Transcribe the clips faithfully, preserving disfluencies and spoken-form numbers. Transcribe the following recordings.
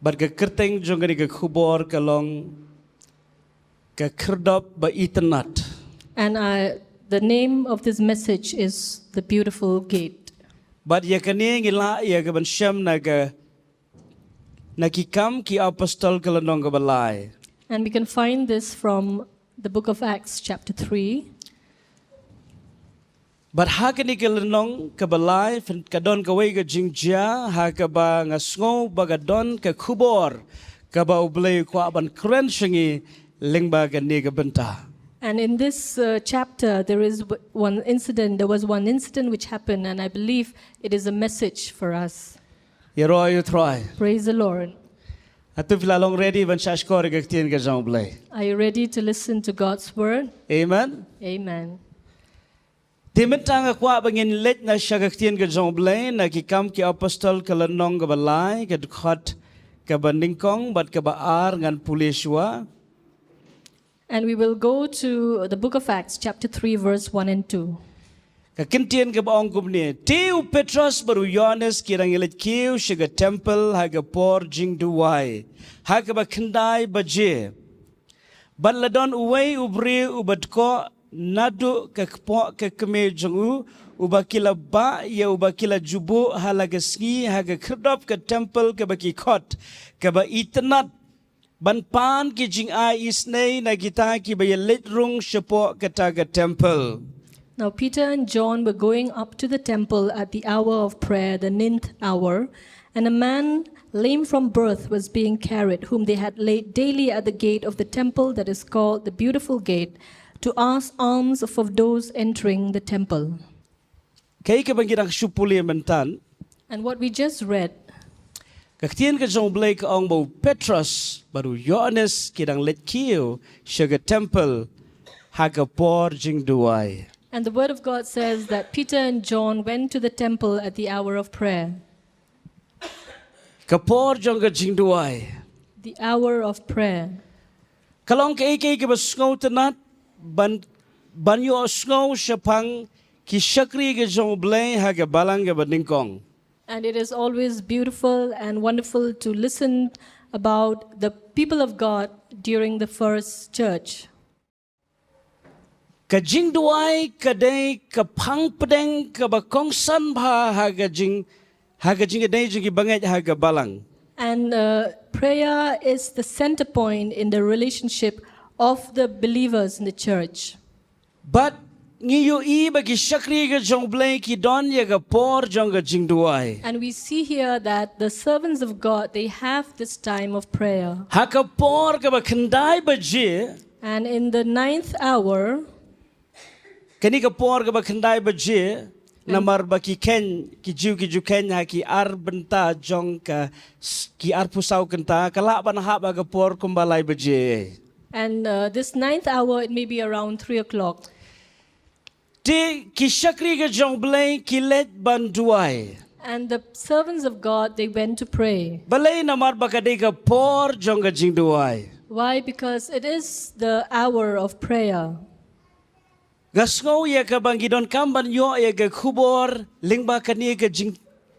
Bad ka kyrteng jong kane ka khubor ka long ka khyrdop ba itynnad. And I, the name of this message is The Beautiful Gate. Bad ïa kane ngi lah ïa ka ban shem na ka, na Ki Kam ki Apostol ka lynnong kaba lai. And we can find this from the book of Acts, chapter three. Bad ha kane ka lynnong kaba lai, phin, ka don kawei ka jingjia ha kaba nga sngew ba ka don ka khubor kaba U Blei u kwah ban kren sha ngi lyngba kane ka bynta. And in this, uh, chapter, there is w-, one incident, there was one incident which happened, and I believe it is a message for us. Ïaroh ïa U Trai. Praise the Lord. Hato phi la long ready ban shahshkor ïa ka ktien ka jong U Blei? Are you ready to listen to God's word? Amen. Amen. Te mynta nga kwah ba ngin leit na sha ka ktien ka jong U Blei, na Ki Kam ki Apostol ka lynnong kaba lai, ka dkhot kaba nyngkong bad kaba ar, ngan pule shuwa. And we will go to the book of Acts, chapter three, verse one and two. Ka ktien kaba ong kumne: Te u Petros bad u Ïohannes ki dang ïaleit kiew sha ka temple ha ka por jingduwai, ha kaba khyndai baje. Bad la don uwei u briew uba dkoh naduh ka kpoh ka kmie jong u, uba ki la bah ïa uba ki la ju buh ha la ka sngi ha ka khyrdop ka temple kaba ki khot, kaba itynnad ban pan ki jingai isynei na kita kiba ïaleit rung shapoh kata ka temple. Now Peter and John were going up to the temple at the hour of prayer, the ninth hour, and a man lame from birth was being carried, whom they had laid daily at the gate of the temple that is called the Beautiful Gate, to ask alms for those entering the temple. Kaei kaba ngi dang shu pule mynta. And what we just read, ka ktien ka jong U Blei ka ong ba u Petros bad u Ïohannes ki dang leit kiew sha ka temple ha ka por jingduwai. And the word of God says that Peter and John went to the temple at the hour of prayer. Ka por jong ka jingduwai. The hour of prayer. Ka long kaei kaei kaba sngewtynnad ban, ban ïohsngew shaphang ki shakri ki jong U Blei ha ka balang kaba nyngkong. And it is always beautiful and wonderful to listen about the people of God during the first church. Ka jingduwai ka dei ka phang pdeng kaba kongsan bha ha ka jing, ha ka jingïadei jong ki bangeit ha ka balang. And, uh, prayer is the center point in the relationship of the believers in the church. Bad ngi ïohi ba ki shakri ki jong U Blei ki don ïa ka por jong ka jingduwai. And we see here that the servants of God, they have this time of prayer. Ha ka por kaba khyndai baje. And in the ninth hour, kane ka por kaba khyndai baje, namar ba ki kheiñ, ki Jiw ki ju kheiñ ha ki ar bynta jong ka s-, ki arphew saw kynta, ka lah ban hap ha ka por kumba lai baje. And, uh, this ninth hour, it may be around three o'clock. Te ki shakri ki jong U Blei ki leit ban duwai. And the servants of God, they went to pray. Balei? Namar ba ka dei ka por jong ka jingduwai. Why? Because it is the hour of prayer. Nga sngew ïa kaba ngi donkam ban ïoh ïa ka khubor lyngba kane ka jing,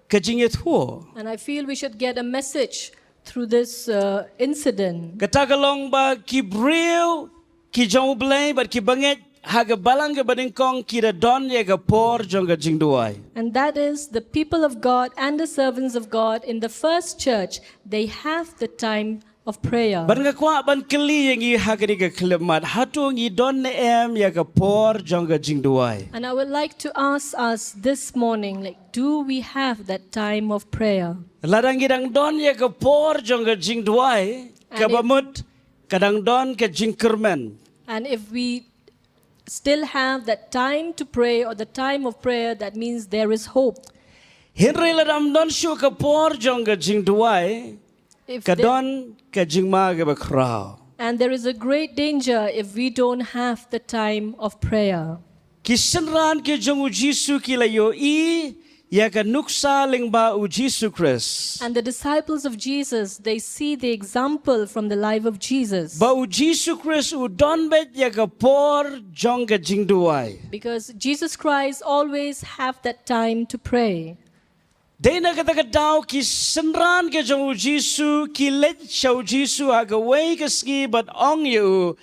ka jingïathuh. And I feel we should get a message through this, uh, incident. Kata ka long ba ki briew ki jong U Blei bad ki bangeit ha ka balang kaba nyngkong ki da don ïa ka por jong ka jingduwai. And that is the people of God and the servants of God in the first church, they have the time of prayer. Bad nga kwah ban kylli ïa ngi ha kane ka khyllipmat, hato ngi don ne em ïa ka por jong ka jingduwai? And I would like to ask us this morning, like, do we have that time of prayer? Lada ngi dang don ïa ka por jong ka jingduwai, kaba mut ka dang don ka jingkyrmen. And if we still have that time to pray or the time of prayer, that means there is hope. Hynrei lada ym don shuh ka por jong ka jingduwai, ka don ka jingma kaba khraw. And there is a great danger if we don't have the time of prayer. Ki synran ki jong U Jisu ki la ïohi ïa ka nuksa lyngba U Jisu Khrist. And the disciples of Jesus, they see the example from the life of Jesus. Ba U Jisu Khrist u don beit ïa ka por jong ka jingduwai. Because Jesus Christ always have that time to pray. Dei na kata ka daw ki synran ki jong u Jisu ki leit sha u Jisu ha kawei ka sngi bad ong ïa u,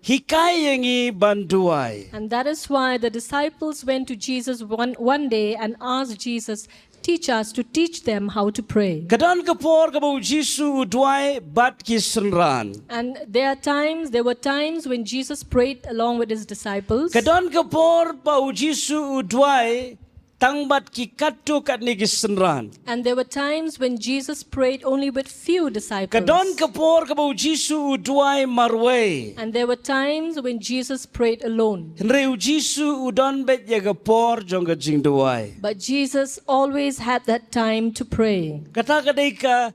hikai ïa ngi ban duwai. And that is why the disciples went to Jesus one, one day and asked Jesus, "Teach us to teach them how to pray." Ka don ka por kaba u Jisu u duwai bad ki synran. And there are times, there were times when Jesus prayed along with his disciples. Ka don ka por ba u Jisu u duwai tang bad ki katto katne ki synran. And there were times when Jesus prayed only with few disciples. Ka don ka por kaba u Jisu u duwai marwei. And there were times when Jesus prayed alone. Hynrei u Jisu u don beit ïa ka por jong ka jingduwai. But Jesus always had that time to pray. Kata ka dei ka,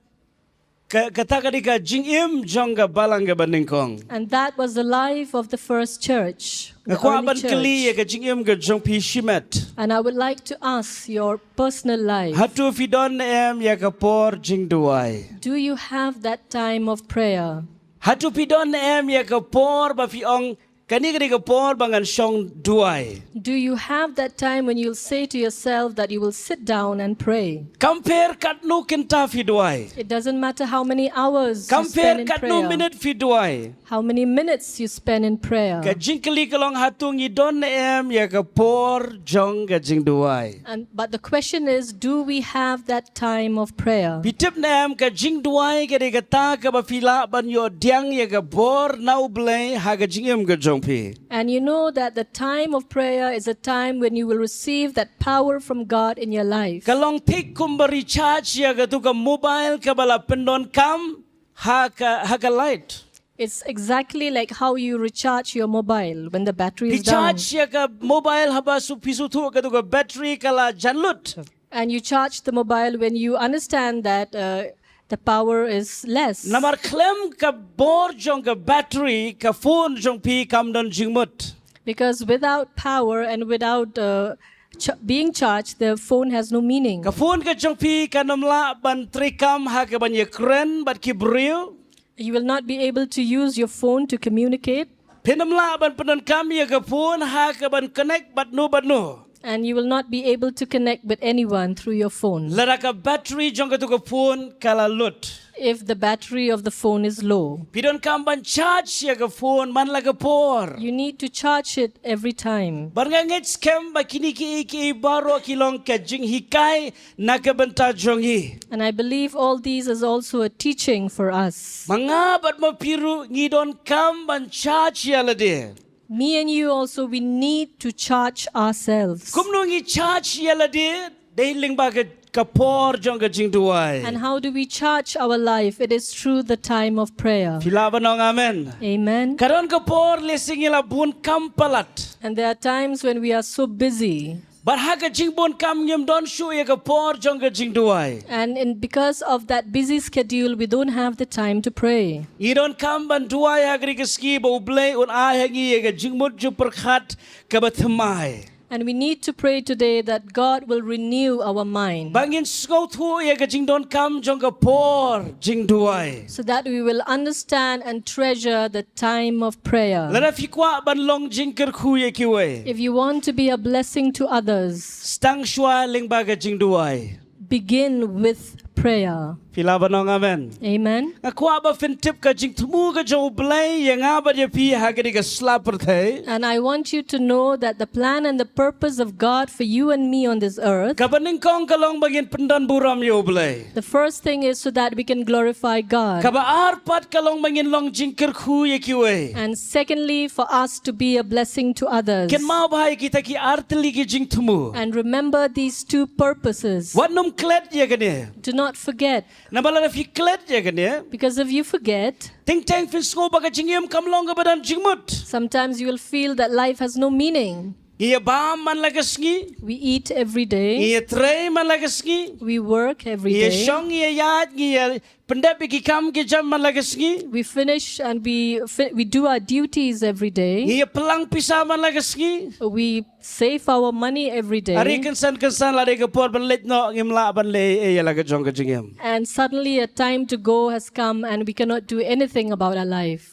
ka kata ka dei ka jingim jong ka balang kaba nyngkong. And that was the life of the first church. The Nga kwah early ban kylli ïa church. Ka jingim ka jong phi shimet. And I would like to ask your personal life. Hato phi don em ïa ka por jingduwai. Do you have that time of prayer? Hato phi don em ïa ka por ba phi ong kane ka dei ka por ba ngan shong duwai. Do you have that time when you'll say to yourself that you will sit down and pray? Kam pher katno kynta phi duwai. It doesn't matter how many hours you Kam pher spend in katno prayer, minit phi duwai. How many minutes you spend in prayer. Ka jingkylli ka long hato ngi don em ïa ka por jong ka jingduwai. And, but the question is, do we have that time of prayer? Phi tip em ka jingduwai ka dei kata kaba phi lah ban ïoh pdiang ïa ka bor na u Blei ha ka jingim ka jong phi. And you know that the time of prayer is a time when you will receive that power from God in your life. Ka long thik kumba recharge ïa katu ka mobile kaba la pyndonkam ha ka, ha ka light. It's exactly like how you recharge your mobile when the battery Phi is down. Charge ïa ka mobile haba shu phi shu thuh katu ka battery ka la jan lut. And you charge the mobile when you understand that uh, the power is less. Namar khlem ka bor jong ka battery ka phone jong phi kam don jingmut. Because without power and without uh, ch- being charged, the phone has no meaning. Ka phone ka jong phi kan ym lah ban treikam ha kaban ïakren bad ki briew. You will not be able to use your phone to communicate. Phin ym lah ban pyndonkam ïa ka phone ha kaban connect bad no bad no. And you will not be able to connect with anyone through your phone Lada ka battery jong katu ka phone ka la lut. if the battery of the phone is low. Phi donkam ban charge ïa ka phone man la ka por. You need to charge it every time. Bad nga ngeit skhem ba kine kiei kiei baroh ki long ka jinghikai na ka bynta jong ngi. And I believe all these is also a teaching for us. Ma nga bad ma phi ruh ngi donkam ban charge ïa lade. Me and you also, we need to charge ourselves. Kumno ngi charge ïa lade, dei lyngba ka, ka por jong ka jingduwai. And how do we charge our life? It is through the time of prayer. Phi lah ban ong amen. Amen. Ka don ka por lehse ngi la bun kam palat. And there are times when we are so busy. Bad ha ka jingbun kam ngim don shuh ïa ka por jong ka jingduwai. And in, because of that busy schedule, we don't have the time to pray. Ngi donkam ban duwai ha kane ka sngi ba U Blei un ai ha ngi ïa ka jingmut jingpyrkhat kaba thymmai. And we need to pray today that God will renew our mind. Ba ngin sngewthuh ïa ka jingdonkam jong ka por jingduwai. So that we will understand and treasure the time of prayer. Lada phi kwah ban long jingkyrkhu ïa kiwei. If you want to be a blessing to others, sdang shuwa lyngba ka jingduwai. Begin with prayer. Phi lah ban ong amen. Amen. Nga kwah ba phin tip ka jingthmu ka jong U Blei ïa nga bad ïa phi ha kane ka sla pyrthei. And I want you to know that the plan and the purpose of God for you and me on this earth, kaba nyngkong ka long ba ngin pyndonburom ïa U Blei. The first thing is so that we can glorify God. Kaba ar pat ka long ba ngin long jingkyrkhu ïa kiwei. And secondly, for us to be a blessing to others. Kynmaw bha ïa kita ki ar tylli ki jingthmu. And remember these two purposes. Wat nym klet ïa kane. Do not forget. Namar lada phi klet ïa kane. Because if you forget, teng teng phin sngew ba ka jingim kam long kaba don jingmut. Sometimes you will feel that life has no meaning. Ngi ïa bam man la ka sngi. We eat every day. Ngi ïa trei man la ka sngi. We work every day. Ngi ïa shong, ngi ïa ïaid, ngi ïa pyndep ïa ki kam ki jam man la ka sngi. We finish and we fi- we do our duties every day. Ngi ïa pynlang pisa man la ka sngi. We save our money every day. Are kynsan kynsan la dei ka por ban leit noh, ngim lah ban leh ei ei ïa la ka jong ka jingim. And suddenly a time to go has come and we cannot do anything about our life.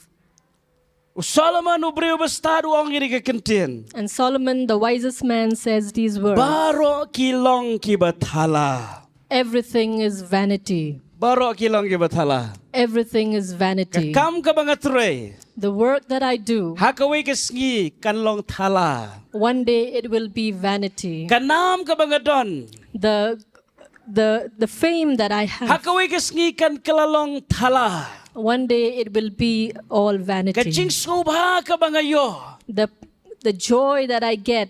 U Solomon u briew ba stad u ong ïa kane ka kyntien. And Solomon, the wisest man, says these words. Baroh ki long kiba thala. Everything is vanity. Baroh ki long kiba thala. Everything is Ka vanity. kam kaba nga trei. The work that I do, Ha kawei ka sngi kan long thala. One day it will be vanity. Ka nam kaba nga don. The the the fame that I Ha have, kawei ka sngi kan kylla long thala. One day it will be all Ka vanity. Jingsngewbha kaba nga ïoh. The the joy that I get,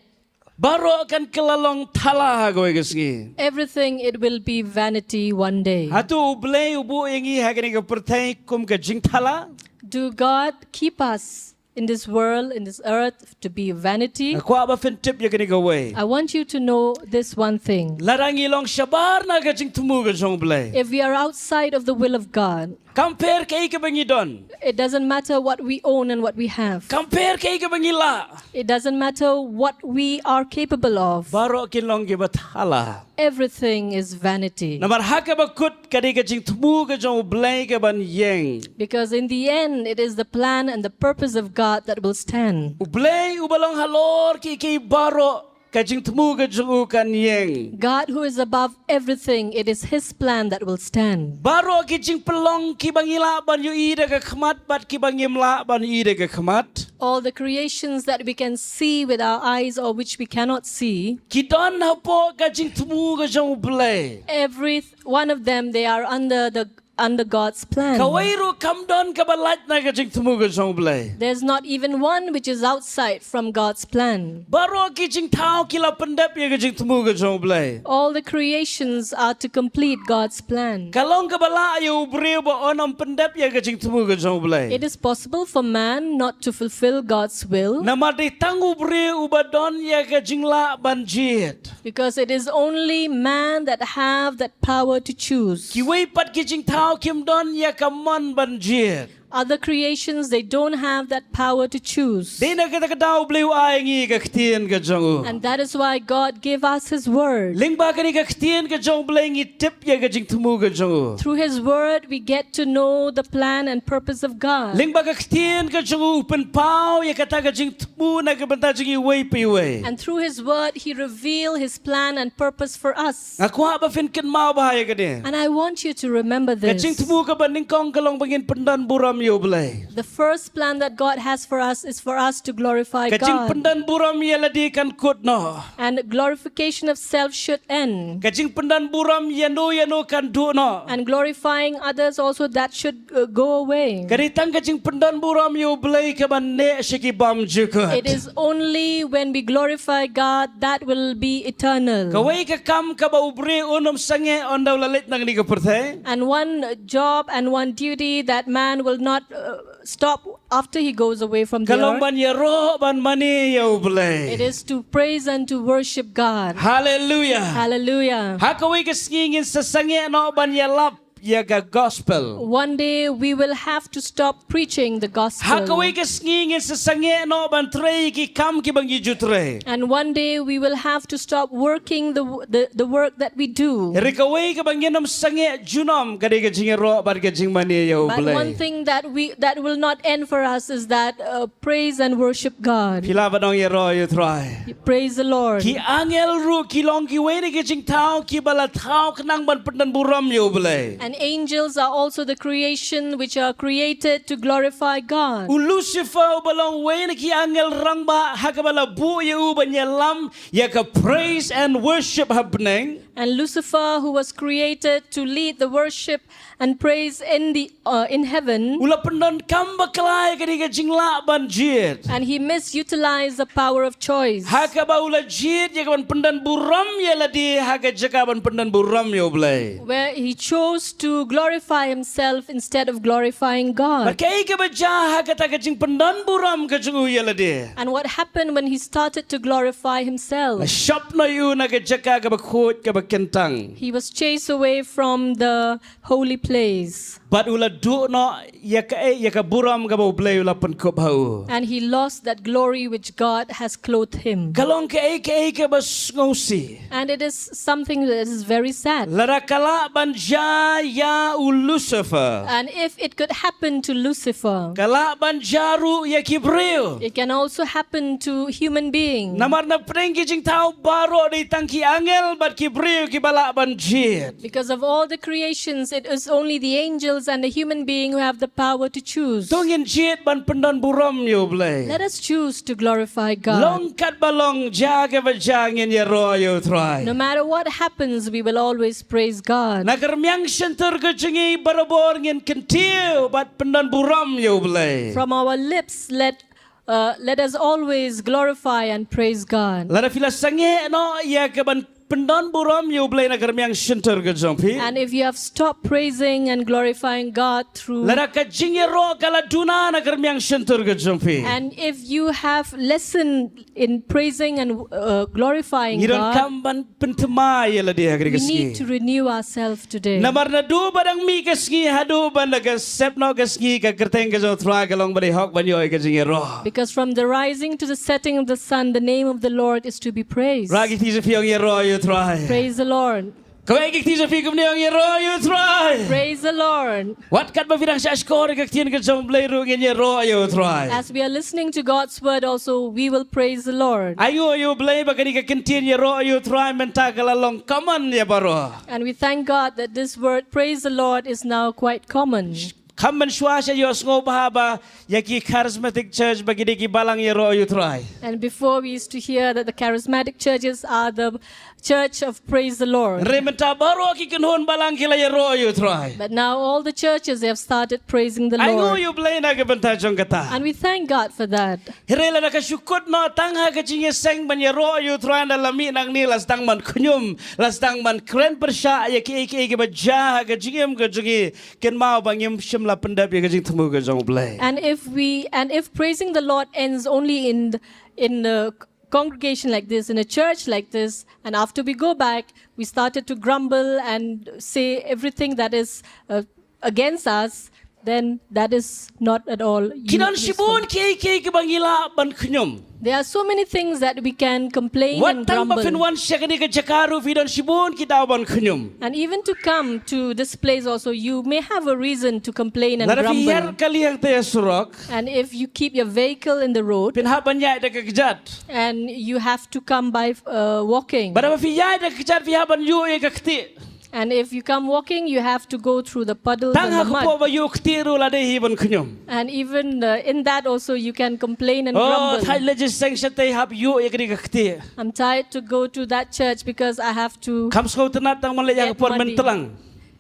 Baroh kan kylla long thala ha kawei ka sngi. Everything, it will be vanity one day. Hato U Blei u buh ïa ngi ha kane ka pyrthei kum ka jingthala? Do God keep us in this world, in this earth, to be vanity? Nga kwah ba phin tip ïa kane kawei. I want you to know this one thing. Lada ngi long shabar na ka jingthmu ka jong U Blei. If we are outside of the will of God, Kam pher kaei kaba ngi don. It doesn't matter what we own and what we have. Kam pher kaei kaba ngi lah. It doesn't matter what we are capable of. Baroh kin long kiba thala. Everything is vanity. Namar ha kaba kut ka dei ka jingthmu ka jong U Blei kaban ïeng. Because in the end, it is the plan and the purpose of God that will stand. U Blei uba long halor kiei kiei baroh ka jingthmu ka jong u kan ïeng. God, who is above everything, it is His plan that will stand. Baroh ki jingpynlong kiba ngi lah ban ïohi da ka khmat bad kiba ngim lah ban ïohi da ka khmat. All the creations that we can see with our eyes or which we cannot see, Ki don hapoh ka jingthmu ka jong U Blei. every th- one of them, they are under the under God's plan. Kawei ruh kam don kaba lait na ka jingthmu ka jong U Blei. There's not even one which is outside from God's plan. Baroh ki jingthaw ki la pyndep ïa ka jingthmu ka jong U Blei. All the creations are to complete God's plan. Ka long kaba lah ïa u briew ba un ym pyndep ïa ka jingthmu ka jong U Blei. It is possible for man not to fulfill God's will Namar dei tang u briew uba don ïa ka jinglah ban jied. because it is only man that have that power to choose. Kiwei pat ki jingthaw kim don ïa ka mon ban jied. Other creations, they don't have that power to choose. Dei na kata ka daw U Blei u ai ngi ka ktien ka jong u. And that is why God gave us His Word. Lyngba kane ka ktien ka jong U Blei ngi tip ïa ka jingthmu ka jong u. Through His Word, we get to know the plan and purpose of God. Lyngba ka ktien ka jong u u pynpaw ïa kata ka jingthmu na ka bynta jong iwei pa iwei. And through His Word, He revealed His plan and purpose for us. Nga kwah ba phin kynmaw bha ïa kane. And I want you to remember Ka this. jingthmu kaba nyngkong ka long ba ngin pyndon burom ïa U Blei. The first plan that God has for us is for us to glorify Ka God. jingpyndon burom ïa lade kan kut noh. And glorification of self should end. Ka jingpyndon burom ïa no ïa no kan duh noh. And glorifying others also, that should uh, go away. Ka dei tang ka jingpyndon burom ïa U Blei kaban neh sha ki bymjukut. It is only when we glorify God that will be eternal. Kawei ka kam kaba u briew un ym sangeh ynda u la leit na kane ka pyrthei. And one job and one duty that man will not uh, stop after he goes away from Ka the long earth. Ban ïaroh ban mane ïa U Blei. It is to praise and to worship God. Hallelujah. Hallelujah. Ha kawei ka sngi ngin sa sangeh noh ban ïalap ïa ka gospel. One day we will have to stop preaching the gospel. Ha kawei ka sngi ngin sa sangeh noh ban trei ki kam kiba ngi ju trei. And one day we will have to stop working the, w- the, the work that we do. Hynrei kawei kaba ngin ym sangeh junom ka dei ka jingïaroh bad ka jingmane ïa U But Blei. One thing that we that will not end for us is that uh, praise and worship God. Phi lah ban ong ïaroh ïa U Trai. Praise the Lord. Ki angel ruh ki long kiwei na ki jingthaw kiba la thaw khnang ban pyndon burom ïa U Blei. And angels are also the creation which are created to glorify God. U Lucifer uba long uwei na ki angel rangbah ha kaba la buh ïa u ban ïalam ïa ka praise and worship ha bneng. And Lucifer, who was created to lead the worship and praise in the uh, in heaven, U la pyndonkam bakla ïa ka dei ka jinglah ban jied. And he misutilized the power of choice, Ha kaba u la jied ïa ka ban pyndon burom ïa lade ha ka jaka ban pyndon burom ïa U Blei. Where he chose to glorify himself instead of glorifying God. Bad kaei kaba jia ha kata ka jingpyndon burom ka jong u ïa lade? And what happened when he started to glorify himself? La shop noh ïa u na ka jaka kaba khuid kaba kyntang. He was chased away from the holy place. Bad u la duh noh ïa ka, eh, ïa ka burom kaba U Blei u la pynkup ha u. And he lost that glory which God has clothed him. Ka long kaei kaei kaba sngewsih. And it is something that is very sad. Lada ka lah ban jia ïa u Lucifer. And if it could happen to Lucifer, Ka lah ban jia ruh ïa ki briew. It can also happen to human beings. Namar na pdeng ki jingthaw baroh dei tang ki angel bad ki briew ïa kiba lah ban jied. Because of all the creations, it is only the angels and the human being who have the power to choose. To ngin jied ban pyndon burom ïa U Blei. Let us choose to glorify God. Long katba long, jia kaba jia, ngin ïaroh ïa U Trai. No matter what happens, we will always praise God. Na ka rmiang shyntur ka jong ngi barabor ngin kyntiew bad pyndon burom ïa U Blei. From our lips, let uh, let us always glorify and praise God. Lada phi la sangeh noh ïa ka ban pyndon burom ïa U Blei na ka rmiang shyntur ka jong phi. And if you have stopped praising and glorifying God through Lada ka jingïaroh ka la duna na ka rmiang shyntur ka jong phi. And if you have lessened in praising and uh, glorifying Ngi don God, kam ban pynthymmai ïa lade ha kane ka sngi. We need to renew ourselves today. Namar naduh ba dang mih ka sngi haduh ban da ka sep noh ka sngi, ka kyrteng ka jong U Trai ka long ba dei hok ban ïoh ïa ka jingïaroh. Because from the rising to the setting of the sun, the name of the Lord is to be praised. Rah ki kti jong phi, ong ïaroh ïa U Trai. Praise the Lord. Kawei ki kti jong phi kumne, ong ïaroh ïa U Trai. Praise the Lord. Wat katba phi dang shah shkor ïa ka ktien ka jong U Blei ruh, ngin ïaroh ïa U Trai. As we are listening to God's word also, we will praise the Lord. Ai nguh ïa U Blei ba kane ka kyntien ïaroh ïa U Trai mynta ka la long common ïa baroh. And we thank God that this word, praise the Lord, is now quite common. Kham mynshuwa shu ïohsngew bha ba ïa ki charismatic church ba ki dei ki balang ïaroh ïa U Trai. And before we used to hear that the charismatic churches are the church of praise the Lord. Hynrei mynta baroh ki kynhun balang ki la ïaroh ïa U Trai. But now all the churches, they have started praising the Lord. Ai nguh ïa U Blei na ka bynta jong kata. And we thank God for that. Hynrei lada ka shu kut noh tang ha ka jingïaseng ban ïaroh ïa U Trai, ynda la mih nangne la sdang ban khñium, la sdang ban kren pyrshah ïa kiei kiei kiba jia ha ka jingim ka jong ngi, kynmaw ba ngim shym la pyndep ïa ka jingthmu ka jong U Blei. And if we and if praising the Lord ends only in the, in the congregation like this, in a church like this, and after we go back, we started to grumble and say everything that is uh, against us, then that is not at all. Ki don shibun kiei kiei kiba ngi lah ban khñium. There are so many things that we can complain Wat and tang ba grumble. Phin wan sha kane ka jaka ruh phi don shibun ki daw ban khñium. And even to come to this place also, you may have a reason to complain and Lada phi grumble. Ïar kali hangta ïa surok. And if you keep your vehicle in the road, Phin hap ban ïaid da ka kjat. And you have to come by uh, walking. Bad haba phi ïaid da ka kjat phi hap ban ïuh ïa ka ktieh. And if you come walking, you have to go through the puddles Tang and ha the ka mud. Por ba ïuh ktieh ruh la dei hi ban khñium. And even uh, in that also, you can complain and Oh, grumble. Thait leit jingïaseng shatei hap ïuh ïa kane ka ktieh. I'm tired to go to that church because I have to Kham sngewtynnat tang ban leit ïa ka get por muddy. Myntlang.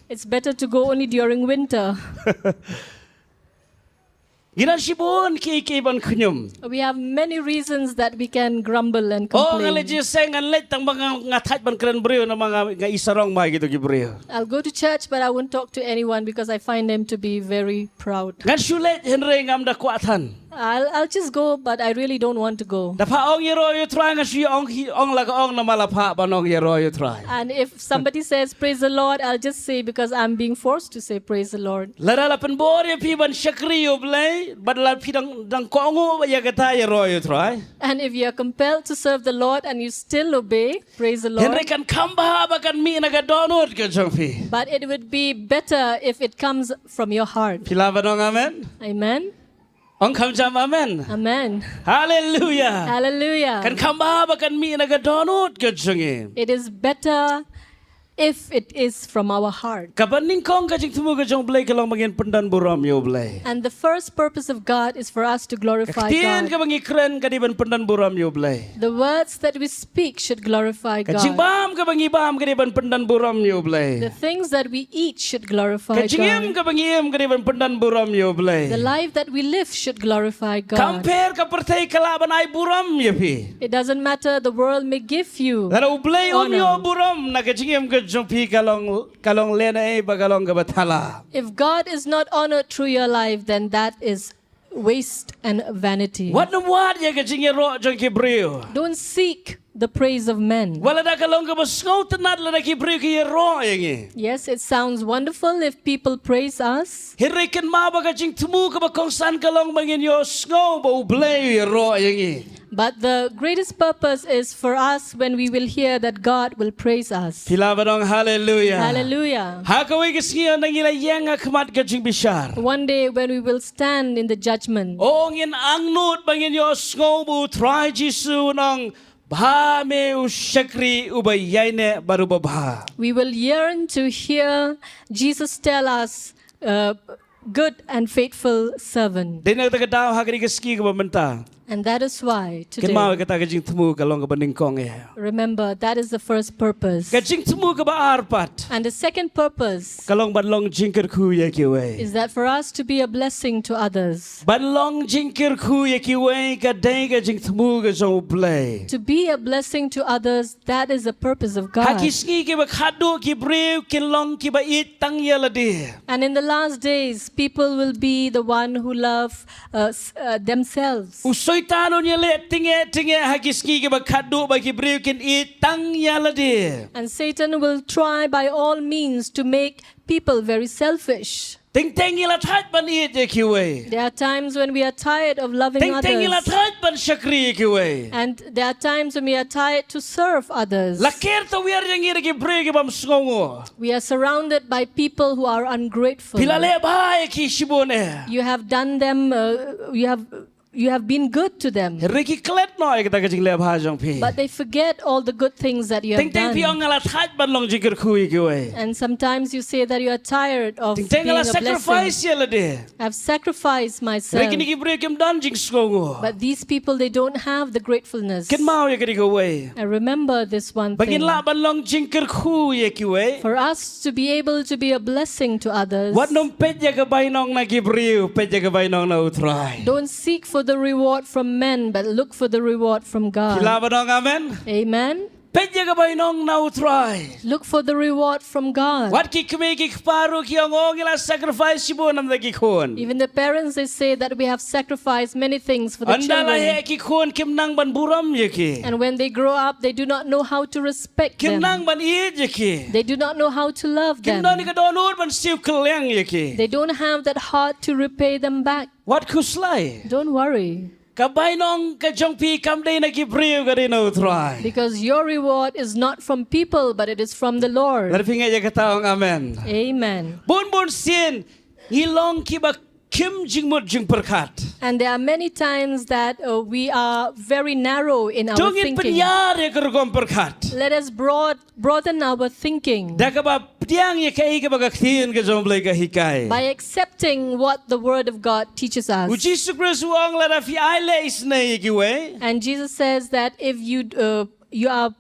It's better to go only during winter. Ngi don shibun kiei kiei ban khñium. We have many reasons that we can grumble and Oh, nga leit complain. Jingïaseng, ngan leit tang ba nga, nga thait ban kren briew namar nga, nga i sarong bha ïa kito ki briew. I'll go to church, but I won't talk to anyone because I find them to be very proud. Ngan shu leit hynrei ngam da kwah than. I'll, I'll just go, but I really don't want to go. Da phah ong ïaroh ïa U Trai, ngan shu ong hi, ong la ka ong namar la phah ban ong ïaroh ïa U Trai. And if somebody says, "Praise the Lord," I'll just say, because I'm being forced to say, "Praise the Lord." Lada la pynbor ïa phi ban shakri ïa U Blei, bad la phi dang, dang kohnguh ïa kata, ïaroh ïa U Trai. And if you are compelled to serve the Lord and you still obey, praise the Lord. Hynrei kan kham bha ba kan mih na ka dohnud ka jong phi. But it would be better if it comes from your heart. Phi lah ban ong amen? Amen. Ong kham jam amen. Amen. Hallelujah. Hallelujah. Kan kham bha ba kan mih na ka dohnud ka jong ngi. It is better if it is from our heart. Kaba nyngkong ka jingthmu ka jong U Blei ka long ba ngin pyndon burom ïa U Blei. And the first purpose of God is for us to glorify God. Ka ktien kaba ngi kren ka dei ban pyndon burom ïa U Blei. The words that we speak should glorify God. Ka jingbam kaba ngi bam ka dei ban pyndon burom ïa U Blei. The things that we eat should glorify God. Ka jingim kaba ngi im ka dei ban pyndon burom ïa U Blei. The life that we live should glorify God. Kam pher ka pyrthei ka lah ban ai burom ïa phi. It doesn't matter, the world may give you honor. Lada U Blei um ïoh burom na ka jingim ka jong phi, ka long, ka long lehnohei bad ka long kaba thala. If God is not honored through your life, then that is waste and vanity. Wat nym wad ïa ka jingïaroh jong ki briew. Don't seek the praise of men. Wat lada ka long kaba sngewtynnat lada ki briew ki ïaroh ïa ngi. Yes, it sounds wonderful if people praise us. Hynrei kynmaw ba ka jingthmu kaba kongsan ka long ba ngin ïohsngew ba U Blei u ïaroh ïa ngi. But the greatest purpose is for us when we will hear that God will praise us. Phi lah ban ong hallelujah. Hallelujah. Ha kawei ka sngi ynda ngi la ïeng ha khmat ka jingbishar. One day when we will stand in the judgment. Oh, ngin angnud ba ngin ïohsngew ba U Trai Jisu u ong, Bha me u shakri uba ïaineh bad uba bha. We will yearn to hear Jesus tell us, uh, "Good and faithful servant." Dei na kata ka daw ha kane ka sngi kaba mynta. And that is why today, kynmaw, kata ka jingthmu ka long kaba nyngkong eh. Remember, that is the first purpose. Ka jingthmu kaba ar pat, and the second purpose, ka long ban long jingkyrkhu ïa kiwei, is that for us to be a blessing to others. Ban long jingkyrkhu ïa kiwei ka dei ka jingthmu ka jong U Blei. To be a blessing to others, that is the purpose of God. Ha ki sngi kiba khadduh ki briew kin long kiba ïeit tang ïa lade. And in the last days, people will be the one who love, uh, s- uh, themselves. U Soitan un ïaleh tyngeh tyngeh ha ki sngi kiba khadduh ba ki briew kin ïeit tang ïa lade. And Satan will try by all means to make people very selfish. Teng teng ngi la thait ban ïeit ïa kiwei. There are times when we are tired of loving others. Teng teng ngi la thait ban shakri ïa kiwei. And there are times when we are tired to serve others. La ker tawiar ïa ngi da ki briew ki bym sngewnguh. We are surrounded by people who are ungrateful. Phi la leh bha ïa ki shibun eh. You have done them, uh, you have you have been good to them. Hynrei ki klet noh ïa kata ka jingleh bha jong phi. But they forget all the good things that you have done. Teng teng phi ong nga la thait ban long jingkyrkhu ïa kiwei. And sometimes you say that you are tired of being a blessing. Teng teng nga la sacrifice ïa lade. I've sacrificed myself. Hynrei kine ki briew kim don jingsngewnguh. But these people, they don't have the gratefulness. Kynmaw ïa kane kawei. And remember this one thing. Ba ngin lah ban long jingkyrkhu ïa kiwei. For us to be able to be a blessing to others. Wat nym peit ïa ka bainong na ki briew, peit ïa ka bainong na U Trai. Don't seek for the reward from men, but look for the reward from God. Phi lah ban ong amen? Amen. Peit ïa ka bainong na U Trai. Look for the reward from God. Wat ki kmie ki kpa ruh ki ong, oh, ngi la sacrifice shibun namar ki khun. Even the parents, they say that we have sacrificed many things for the children. Ynda la heh ki khun kim nang ban burom ïa ki. And when they grow up, they do not know how to respect them. Kim nang ban ïeit ïa ki. They do not know how to love them. Kim don ka dohnud ban siew kylliang ïa ki. They don't have that heart to repay them back. Wat khuslai. Don't worry. Ka bainong ka jong phi kam dei na ki briew, ka dei na U Trai. Because your reward is not from people, but it is from the Lord. Lada phi ngeit ïa kata ong amen. Amen. Bun bun sien ngi long kiba khim jingmut jingpyrkhat. And there are many times that, uh, we are very narrow in our thinking. To ngin pynïar ïa ka rukom pyrkhat. Let us broad broaden our thinking. Da kaba pdiang ïa kaei kaba ka ktien ka jong U Blei ka hikai. By accepting what the word of God teaches us. U Jisu Khrist u ong lada phi ai leh isynei ïa kiwei. And Jesus says that if you, uh, you are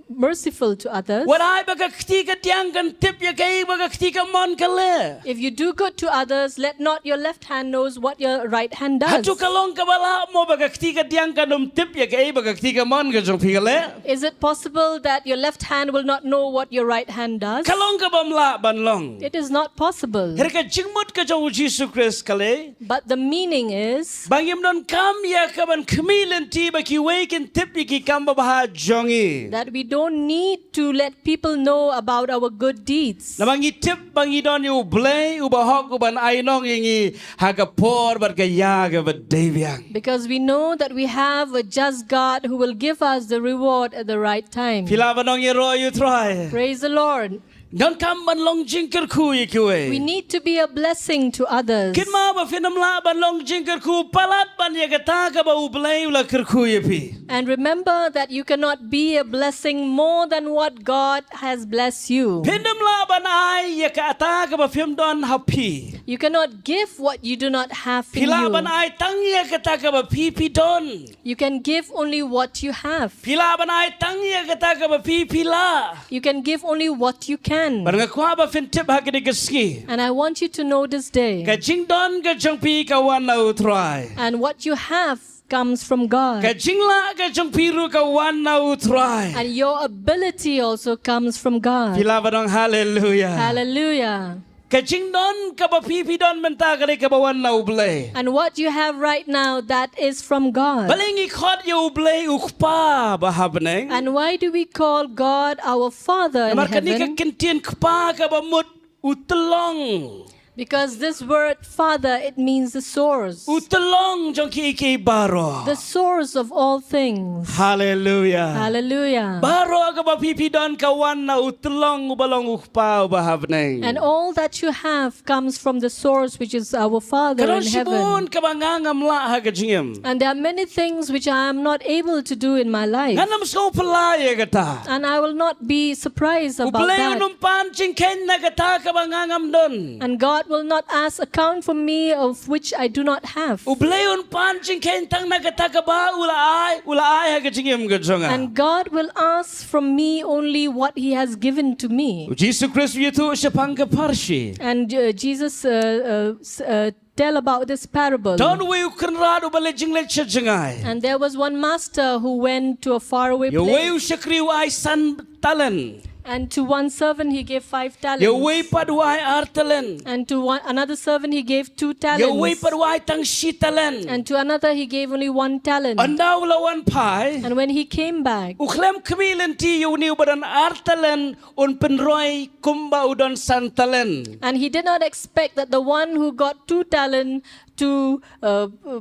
merciful to others, wat ai ba ka kti kadiang kan tip ïa kaei ba ka kti kamon ka leh. If you do good to others, let not your left hand knows what your right hand does. Hato ka long kaba lah mo ba ka kti kadiang kan ym tip ïa kaei ba ka kti kamon ka jong phi ka leh? Is it possible that your left hand will not know what your right hand does? Ka long kabym lah ban long. It is not possible. Hynrei ka jingmut ka jong U Jisu Khrist ka leh. But the meaning is, ba ngim donkam ïa kaban khmih lynti ba kiwei kin tip ïa ki kam babha jong ngi. That we don't need to let people know about our good deeds. Namar ngi tip ba ngi don ïa U Blei uba hok uban ai nong ïa ngi ha ka por bad ka ïa kaba dei biang. Because we know that we have a just God who will give us the reward at the right time. Phi lah ban ong ïaroh ïa U Trai. Praise the Lord. Donkam ban long jingkyrkhu ïa kiwei. We need to be a blessing to others. Kynmaw ba phin ym lah ban long jingkyrkhu palat ban ïa kata kaba U Blei u la kyrkhu ïa phi. And remember that you cannot be a blessing more than what God has blessed you. Phin ym lah ban ai ïa kata kaba phim don ha phi. You cannot give what you do not have in you. Phi lah ban ai tang ïa kata kaba phi phi don. You can give only what you have. Phi lah ban ai tang ïa kata kaba phi phi lah. You can give only what you can. Bad nga kwah ba phin tip ha kane ka sngi. And I want you to know this day. Ka jingdon ka jong phi ka wan na U Trai. And what you have comes from God. Ka jinglah ka jong phi ruh ka wan na U Trai. And your ability also comes from God. Phi lah ban ong hallelujah. Hallelujah. Ka jingdon kaba phi phi don mynta ka dei kaba wan na U Blei. And what you have right now, that is from God. Balei ngi khot ïa U Blei U Kpa ba ha bneng? And why do we call God our Father in heaven? Namar kane ka kyntien kpa kaba mut u tyllong. Because this word father, it means the source. U tyllong jong kiei kiei baroh. The source of all things. Hallelujah. Hallelujah. Baroh kaba phi phi don ka wan na u tyllong uba long u Kpa uba ha bneng. And all that you have comes from the source, which is our Father in heaven. Ka don shibun kaba nga ngam lah ha ka jingim. And there are many things which I am not able to do in my life. Ngan ym sngewphylla ïa kata. And I will not be surprised about that. U Blei un ym pan jingkheiñ na kata kaba nga ngam don. And God will not ask account for me of which I do not have. U Blei un pan jingkheiñ tang na kata kaba u la ai, u la ai ha ka jingim ka jong nga. And God will ask from me only what he has given to me. U Jisu Khrist u ïathuh shaphang ka pharshi. And uh, Jesus uh, uh, s- uh, tell about this parable. Don uwei u kynrad uba leit jingleit sha jngai. And there was one master who went to a faraway place. Ïa uwei u shakri u ai san talent. And to one servant he gave five talents. Ïa uwei pat u ai ar talent. And to one, another servant he gave two talents. Ïa uwei pat u ai tang shi talent. And to another he gave only one talent. Ynda u la wan phai. And when he came back, u khlem khmih lynti ïa une uba don ar talent un pynroi kumba u don san talent. And he did not expect that the one who got two talent to uh, uh,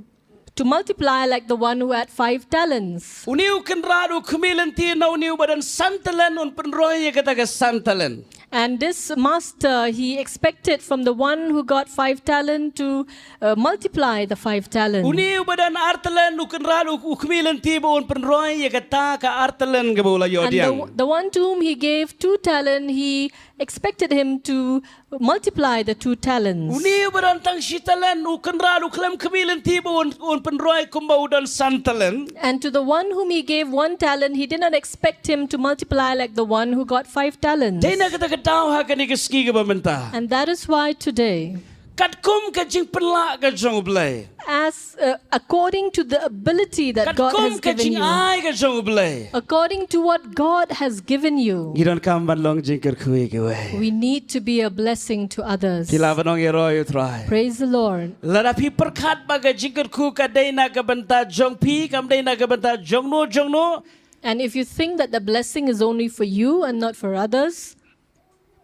to multiply like the one who had five talents. Une u kynrad u khmih lynti na une uba don san talent un pynroi ïa kata ka san talent. And this master, he expected from the one who got five talent to uh, multiply the five talent. Une uba don ar talent u kynrad u u khmih lynti ba un pynroi ïa kata ka ar talent kaba u la ïoh. And diang the, the one to whom he gave two talent, he expected him to multiply the two talents. Une uba don tang shi talent u kynrad u khlem khmih lynti ba un un pynroi kumba u don san talent. And to the one whom he gave one talent, he did not expect him to multiply like the one who got five talents. Dei na kata ka daw ha kane ka sngi kaba mynta. And that is why today, katkum ka jingpynlah ka jong U Blei, as uh, according to the ability that God has given you, katkum ka jingai ka jong U Blei, according to what God has given you, ngi donkam ban long jingkyrkhu ïa kiwei. We need to be a blessing to others. Phi lah ban ong ïaroh ïa U Trai. Praise the Lord. Lada phi pyrkhat ba ka jingkyrkhu ka dei na ka bynta jong phi, kam dei na ka bynta jongno jongno. And if you think that the blessing is only for you and not for others,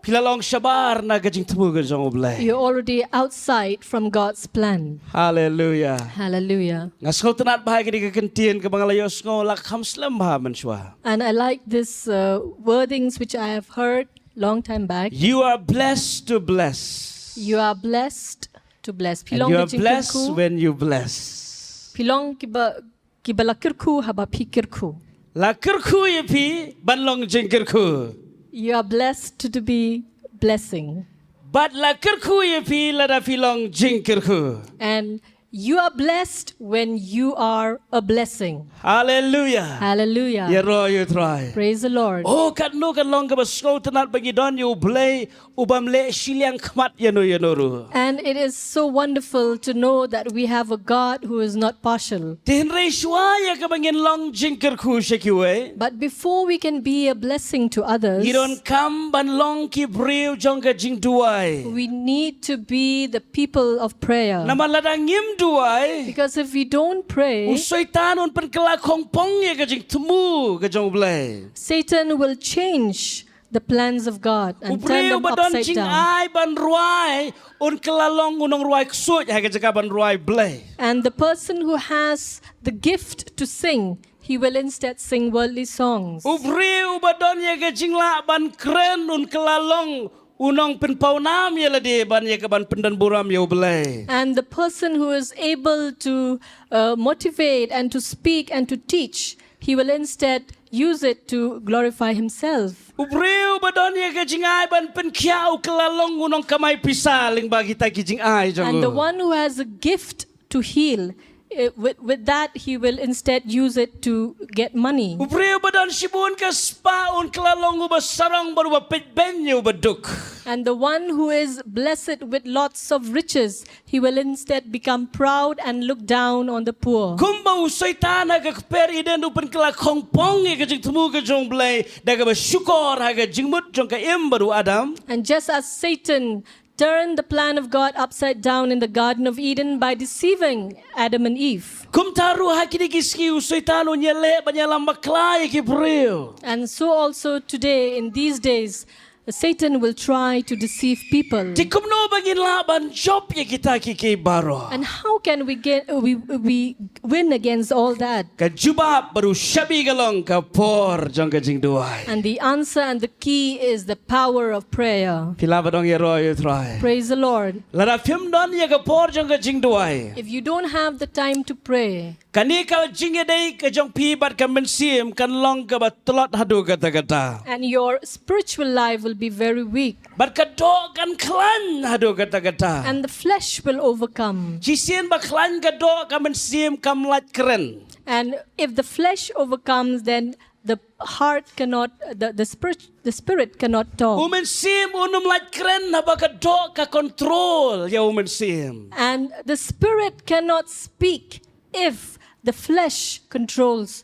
phi la long shabar na ka jingthmu ka jong U Blei. You're already outside from God's plan. Hallelujah. Hallelujah. Nga sngewtynnat bha ïa kane ka kyntien kaba nga la ïohsngew la kham slem bha mynshuwa. And I like this uh, wordings which I have heard long time back. You are blessed to bless. You are blessed to bless. Phi long ka jingkyrkhu. And you are blessed when you bless. Phi long kiba kiba la kyrkhu haba phi kyrkhu. La kyrkhu ïa phi ban long jingkyrkhu. You are blessed to be blessing. Bad la kyrkhu ïa phi lada phi long jingkyrkhu. And you are blessed when you are a blessing. Hallelujah. Hallelujah. Ïaroh ïa U Trai. Praise the Lord. Oh, katno kan long kaba sngewtynnat ba ngi don ïa U Blei ubym leh shiliang khmat ïano ïano ruh. And it is so wonderful to know that we have a God who is not partial. Te hynrei shuwa ïa kaba ngin long jingkyrkhu sha kiwei, but before we can be a blessing to others, ngi donkam ban long ki briew jong ka jingduwai. We need to be the people of prayer. Namar lada ngim duwai, because if we don't pray, u Soitan un pynkylla khongpong ïa ka jingthmu ka jong U Blei. Satan will change the plans of God and turn them upside down. U briew ba don jingai ban rwai un kylla long u nongrwai ksuid ha ka jaka ban rwai Blei. And the person who has the gift to sing, he will instead sing worldly songs. U briew ba don ïa ka jinglah ban kren un kylla long u nongpynpawnam ïa lade ban ïa ka ban pyndonburom ïa U Blei. And the person who is able to uh, motivate and to speak and to teach, he will instead use it to glorify himself. U briew ba don ïa ka jingai ban pynkhiah u kylla long u nongkamai pisa lyngba kita ki jingai jong u. And the one who has a gift to heal, uh, with, with that he will instead use it to get money. U briew ba don shibun ka spah un kylla long uba sarong bad uba peit beiñ ïa uba duk. And the one who is blessed with lots of riches, he will instead become proud and look down on the poor. Kumba u Soitan ha ka kper Eden u pynkylla khongpong ïa ka jingthmu ka jong U Blei da kaba shukor ha ka jingmut jong ka Im bad u Adam. And just as Satan turned the plan of God upside down in the Garden of Eden by deceiving Adam and Eve, kumta ruh ha kine ki sngi u Soitan un ïaleh ban ïalam bakla ïa ki briew. And so also today, in these days, Satan will try to deceive people. Te kumno ba ngin lah ban jop ïa kita kiei kiei baroh? And how can we get we we win against all that? Ka jubab bad u shabi ka long ka por jong ka jingduwai. And the answer and the key is the power of prayer. Phi lah ban ong ïaroh ïa u Trai. Praise the Lord. Lada phim don ïa ka por jong ka jingduwai, if you don't have the time to pray, kane ka jingïadei ka jong phi bad ka mynsiem kan long kaba tlot haduh katta katta. And your spiritual life will be very weak. Bad ka doh kan khlaiñ haduh katta katta. And the flesh will overcome. Shisien ba khlaiñ ka doh, ka mynsiem kam lait kren. And if the flesh overcomes, then the heart cannot, the, the spirit, the spirit cannot talk. U mynsiem un ym lait kren haba ka doh ka control ïa u mynsiem. And the spirit cannot speak if the flesh controls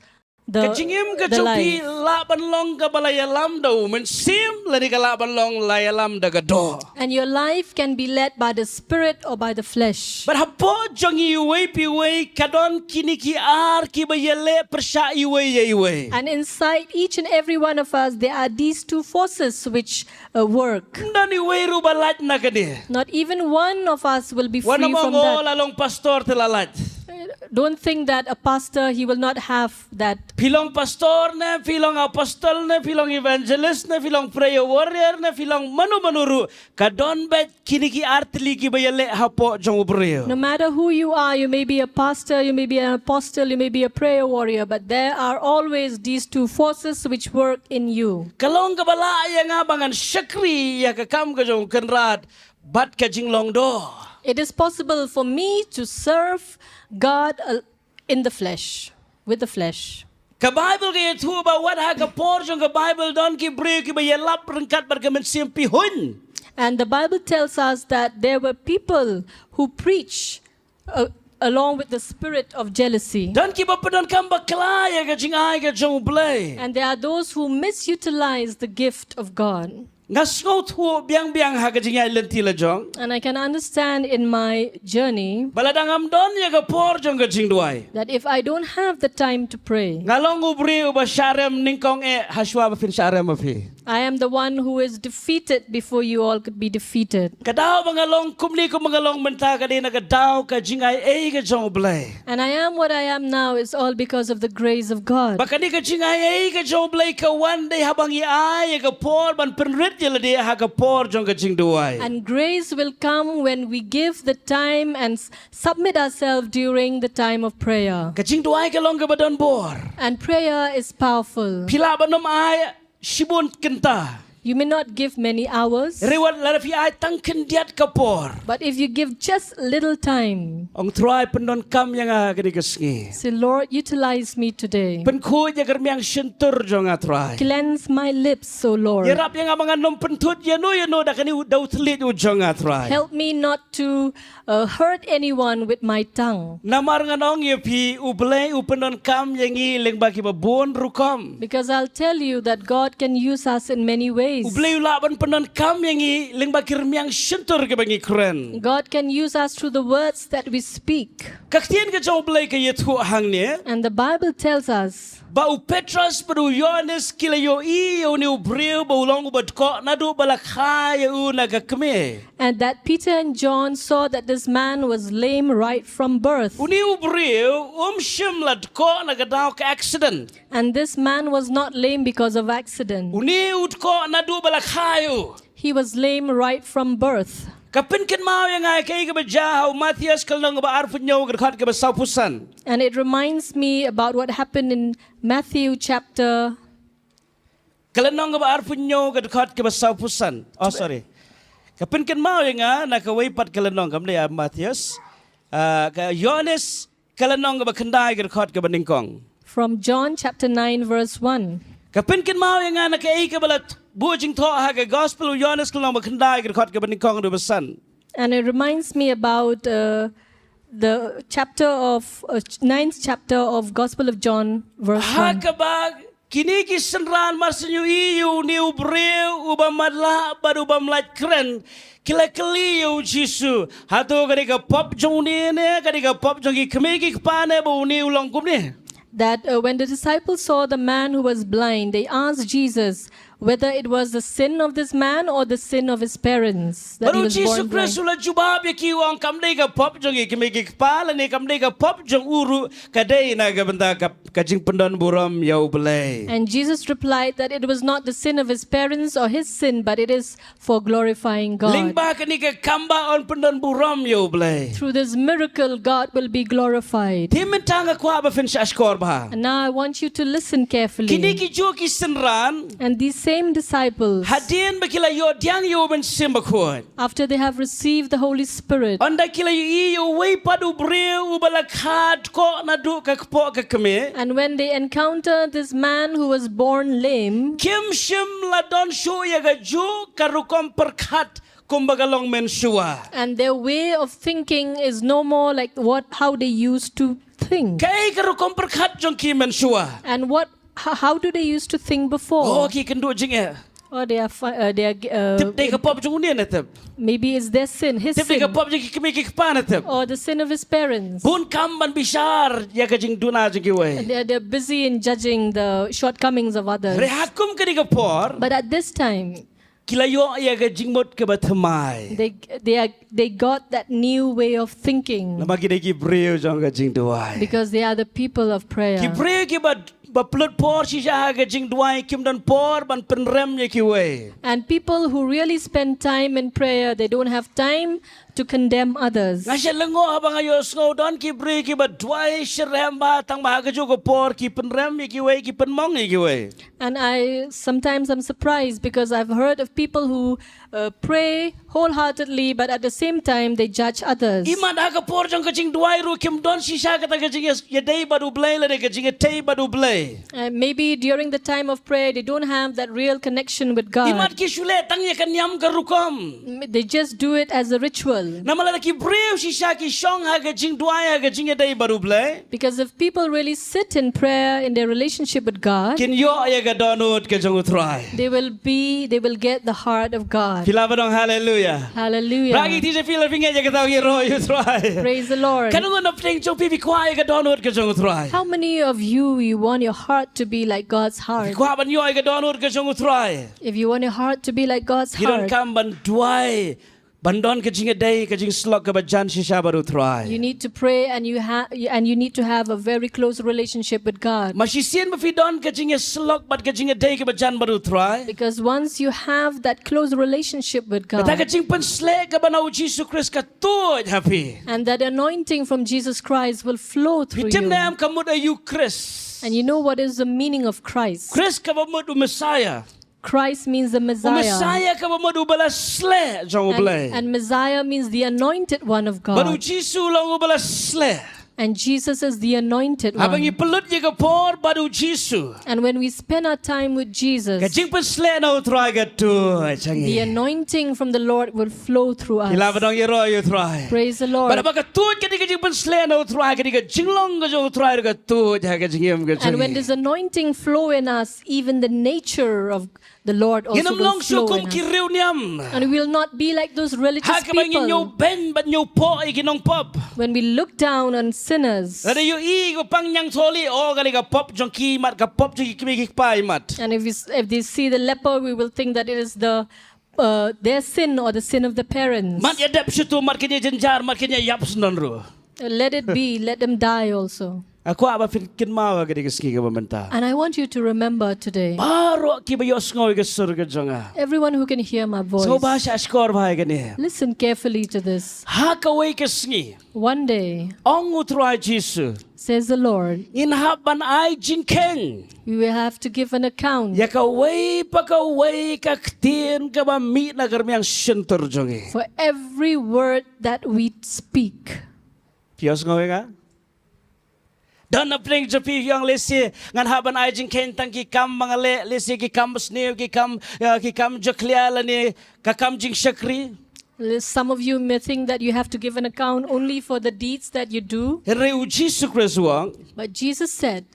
the, ka jingim ka jong phi lah ban long kaba la ïalam da u mynsiem, lane ka lah ban long la ïalam da ka doh. And your life can be led by the spirit or by the flesh. Bad hapoh jong iwei pa iwei ka don kine ki ar kiba ïaleh pyrshah iwei ïa iwei. And inside each and every one of us, there are these two forces which uh, work. Ym don iwei ruh ba lait na kane. Not even one of us will be free from that. Wat nym ong, "Oh, la long pastor te la lait." Don't think that a pastor, he will not have that. Phi long pastor ne, phi long apostle ne, phi long evangelist ne, phi long prayer warrior ne, phi long mano mano ruh, ka don beit kine ki ar tylli kiba ïaleh hapoh jong u briew. No matter who you are, you may be a pastor, you may be an apostle, you may be a prayer warrior, but there are always these two forces which work in you. Ka long kaba lah ïa nga ba ngan shakri ïa ka kam ka jong u Kynrad bad ka jinglong doh. It is possible for me to serve God, uh, in the flesh, with the flesh. Ka Bible ka ïathuh ba wat ha ka por jong ka Bible don ki briew kiba ïalap ryngkat bad ka mynsiem pihuiñ. And the Bible tells us that there were people who preach, uh, along with the spirit of jealousy. Don kiba pyndonkam bakla ïa ka jingai ka jong U Blei. And there are those who misutilize the gift of God. Nga sngewthuh biang biang ha ka jingïaid lynti la jong. And I can understand in my journey ba lada ngam don ïa ka por jong ka jingduwai, that if I don't have the time to pray, nga long u briew uba shah rem nyngkong eh hashwa ba phin shah rem ma phi. I am the one who is defeated before you all could be defeated. Ka daw ba nga long kumne kumba nga long mynta ka dei na ka daw ka jingai ei ka jong U Blei. And I am what I am now is all because of the grace of God. Ba kane ka jingai ei ka jong U Blei ka wan dei haba ngi ai ïa ka por ban pynrit ïa lade ha ka por jong ka jingduwai. And grace will come when we give the time and s-, submit ourselves during the time of prayer. Ka jingduwai ka long kaba don bor. And prayer is powerful. Phi lah ban ym ai shibun kynta. You may not give many hours. Hynrei wat lada phi ai tang khyndiat ka por. But if you give just little time, ong, Trai, pyndonkam ïa nga ha kane ka sngi. Say, "Lord, utilize me today. Pynkhuid ïa ka rmiang shyntur jong nga, Trai. Cleanse my lips, O Lord. Ïarap ïa nga ba ngan ym pynthut ïano ïano da kane u, da u thylliej u jong nga, Trai. Help me not to, uh, hurt anyone with my tongue." Namar ngan ong ïa phi, U Blei u pyndonkam ïa ngi lyngba kiba bun rukom. Because I'll tell you that God can use us in many ways. U Blei u lah ban pyndonkam ïa ngi lyngba ki rmiang shyntur kiba ngi kren. God can use us through the words that we speak. Ka ktien ka jong U Blei ka ïathuh hangne. And the Bible tells us ba u Petros bad u Ïohannes ki la ïohi ïa une u briew ba u long uba dkoh naduh ba la kha ïa u na ka kmie. And that Peter and John saw that this man was lame right from birth. Une u briew um shym la dkoh na ka daw ka accident. And this man was not lame because of accident. Une u dkoh naduh ba la kha ïa u. He was lame right from birth. Ka pynkynmaw ïa nga ïa kaei kaba jia ha u Mathaios ka lynnong kaba arphew hynñiew ka dkhot kaba sawphew san. And it reminds me about what happened in Matthew chapter. Ka lynnong kaba arphew hynñiew ka dkhot kaba sawphew san. Oh, sorry. Ka pynkynmaw ïa nga na kawei pat ka lynnong, kam dei ha Mathaios. Ah, ka Ïohannes ka lynnong kaba khyndai ka dkhot kaba nyngkong. From John chapter nine verse one. Ka pynkynmaw ïa nga na kaei kaba la buh jingthoh ha ka Gospel u Ïohannes ka lynnong ba khyndai ka dkhot kaba nyngkong haduh ba san. And it reminds me about, uh, the chapter of, uh, ninth chapter of Gospel of John, verse one. Ha kaba kine ki synran mar shu ïohi ïa une u briew uba matlah bad uba ym lait kren, ki la kylli ïa u Jisu, hato ka dei ka pop jong une ne ka dei ka pop jong ki kmie ki kpa ne ba une u long kumne? That, uh, when the disciples saw the man who was blind, they asked Jesus, Whether it was the sin of this man or the sin of his parents that he was born blind. Bad u Jisu Khrist u la jubab ïa ki, u ong kam dei ka pop jong ki kmie ki kpa lane kam dei ka pop jong u ruh, ka dei na ka bynta ka, ka jingpyndonburom ïa U Blei. And Jesus replied that it was not the sin of his parents or his sin, but it is for glorifying God. Lyngba kane ka kam ba yn pyndonburom ïa U Blei. Through this miracle, God will be glorified. Te mynta nga kwah ba phin shahshkor bha. And now I want you to listen carefully. Kine ki juh ki synran. And these same disciples, hadien ba ki la ïoh pdiang ïa U Mynsiem Bakhuid, after they have received the Holy Spirit, ynda ki la ïohi ïa uwei pat u briew uba la khatkhoh naduh ka kpoh ka kmie, and when they encounter this man who was born lame, kim shym la don shuh ïa kajuh ka rukom pyrkhat kumba ka long mynshuwa. And their way of thinking is no more like what, how they used to think. Kaei ka rukom pyrkhat jong ki mynshuwa? And what, h-, how do they used to think before? Oh, ki kynduh jingeh. Or they are fi-, uh, they are, uh, tip dei ka pop jong une ne tip? Maybe it's their sin, his sin. Tip dei ka pop jong ki kmie ki kpa ne tip? Or the sin of his parents. Bun kam ban bishar ïa ka jingduna jong kiwei. And they're, they're busy in judging the shortcomings of others. Hynrei ha kum kane ka por, but at this time, ki la ïoh ïa ka jingmut kaba thymmai. They, they are, they got that new way of thinking. Namar ki dei ki briew jong ka jingduwai. Because they are the people of prayer. Ki briew kiba, ba pynlut por shisha ha ka jingduwai, kim don por ban pynrem ïa kiwei. And people who really spend time in prayer, they don't have time to condemn others. Nga shait lyngngoh haba nga ïohsngew don ki briew kiba duwai shitrhem bha, tang ba ha kajuh ka por ki pynrem ïa kiwei, ki pynmong ïa kiwei. And I sometimes am surprised because I've heard of people who, uh, pray wholeheartedly, but at the same time they judge others. Imat ha ka por jong ka jingduwai ruh kim don shisha kata ka jingïa-, ïadei bad U Blei lane ka jingïatei bad U Blei. And maybe during the time of prayer, they don't have that real connection with God. Imat ki shu leh tang ïa ka niam ka rukom. M-, they just do it as a ritual. Namar lada ki briew shisha ki shong ha ka jingduwai, ha ka jingïadei bad U Blei, because if people really sit in prayer in their relationship with God, kin ïoh ïa ka dohnud ka jong U Trai. They will be, they will get the heart of God. Phi lah ban ong hallelujah? Hallelujah. Rah ïa kti jong phi lada phi ngeit ïa kata, ïaroh ïa U Trai. Praise the Lord. Katno na pdeng jong phi phi kwah ïa ka dohnud ka jong U Trai? How many of you, you want your heart to be like God's heart? Phi kwah ban ïoh ïa ka dohnud ka jong U Trai? If you want your heart to be like God's heart, phi donkam ban duwai, ban don ka jingïadei, ka jingsyllok kaba jan shisha bad U Trai. You need to pray and you ha-, and you need to have a very close relationship with God. Namar shisien ba phi don ka jingïasyllok bad ka jingïadei kaba jan bad U Trai, because once you have that close relationship with God, kata ka jingpynshlur kaba na U Jisu Khrist ka tuid ha phi. And that anointing from Jesus Christ will flow through you. Phi tip ne em ka mut aïu Khrist? And you know what is the meaning of Christ? Khrist kaba mut u Messiah. Christ means the Messiah. U Messiah kaba mut uba la shlur jong U Blei. And, and Messiah means the anointed one of God. Bad U Jisu u long uba la shlur. And Jesus is the anointed one. Haba ngi pynlut ïa ka por bad U Jisu, and when we spend our time with Jesus, ka jingpynshlur na U Trai ka tuid sha ngi. The anointing from the Lord will flow through us. Phi lah ban ong ïaroh ïa U Trai? Praise the Lord. Bad haba ka tuid kane ka jingpynshlur na U Trai, kane ka jinglong ka jong U Trai ruh ka tuid ha ka jingim ka jong ngi. And when this anointing flow in us, even the nature of the Lord also will flow in us. Ngin ym long shuh kum ki riewniam. And we will not be like those religious people. Ha kaba ngin ñiewbeiñ bad ñiewpoh ïa ki nongpop. When we look down on sinners. Lada ïohi ba pang ñiangthohlieh, oh, kane ka pop jong ki mat, ka pop jong ki kmie ki kpa mat. And if we s-, if they see the leper, we will think that it is the, uh, their sin or the sin of the parents. Mat ïa dep shuh to, mat kin ïa jynjar, mat kin ïa ïap shen don ruh. Uh, let it be, let them die also. Nga kwah ba phin kynmaw ha kane ka sngi kaba mynta. And I want you to remember today. Baroh kiba ïohsngew ïa ka sur ka jong nga. Everyone who can hear my voice. Sngewbha shahshkor bha ïa kane. Listen carefully to this. Ha kawei ka sngi. One day. Ong U Trai Jisu. Says the Lord. Ngin hap ban ai jingkheiñ. We will have to give an account. Ïa kawei pa kawei ka ktien kaba mih na ka rmiang shyntur jong ngi. For every word that we speak. Phi ïohsngew ïa nga? Don na pdeng jong phi ïoh lehse ngan hap ban ai jingkheiñ tang ki kam ba nga leh, lehse ki kam basniew, ki kam, uh, ki kam jakhlia lane ka kam jingshakri. Some of you may think that you have to give an account only for the deeds that you do. Hynrei U Jisu Khrist u ong. But Jesus said,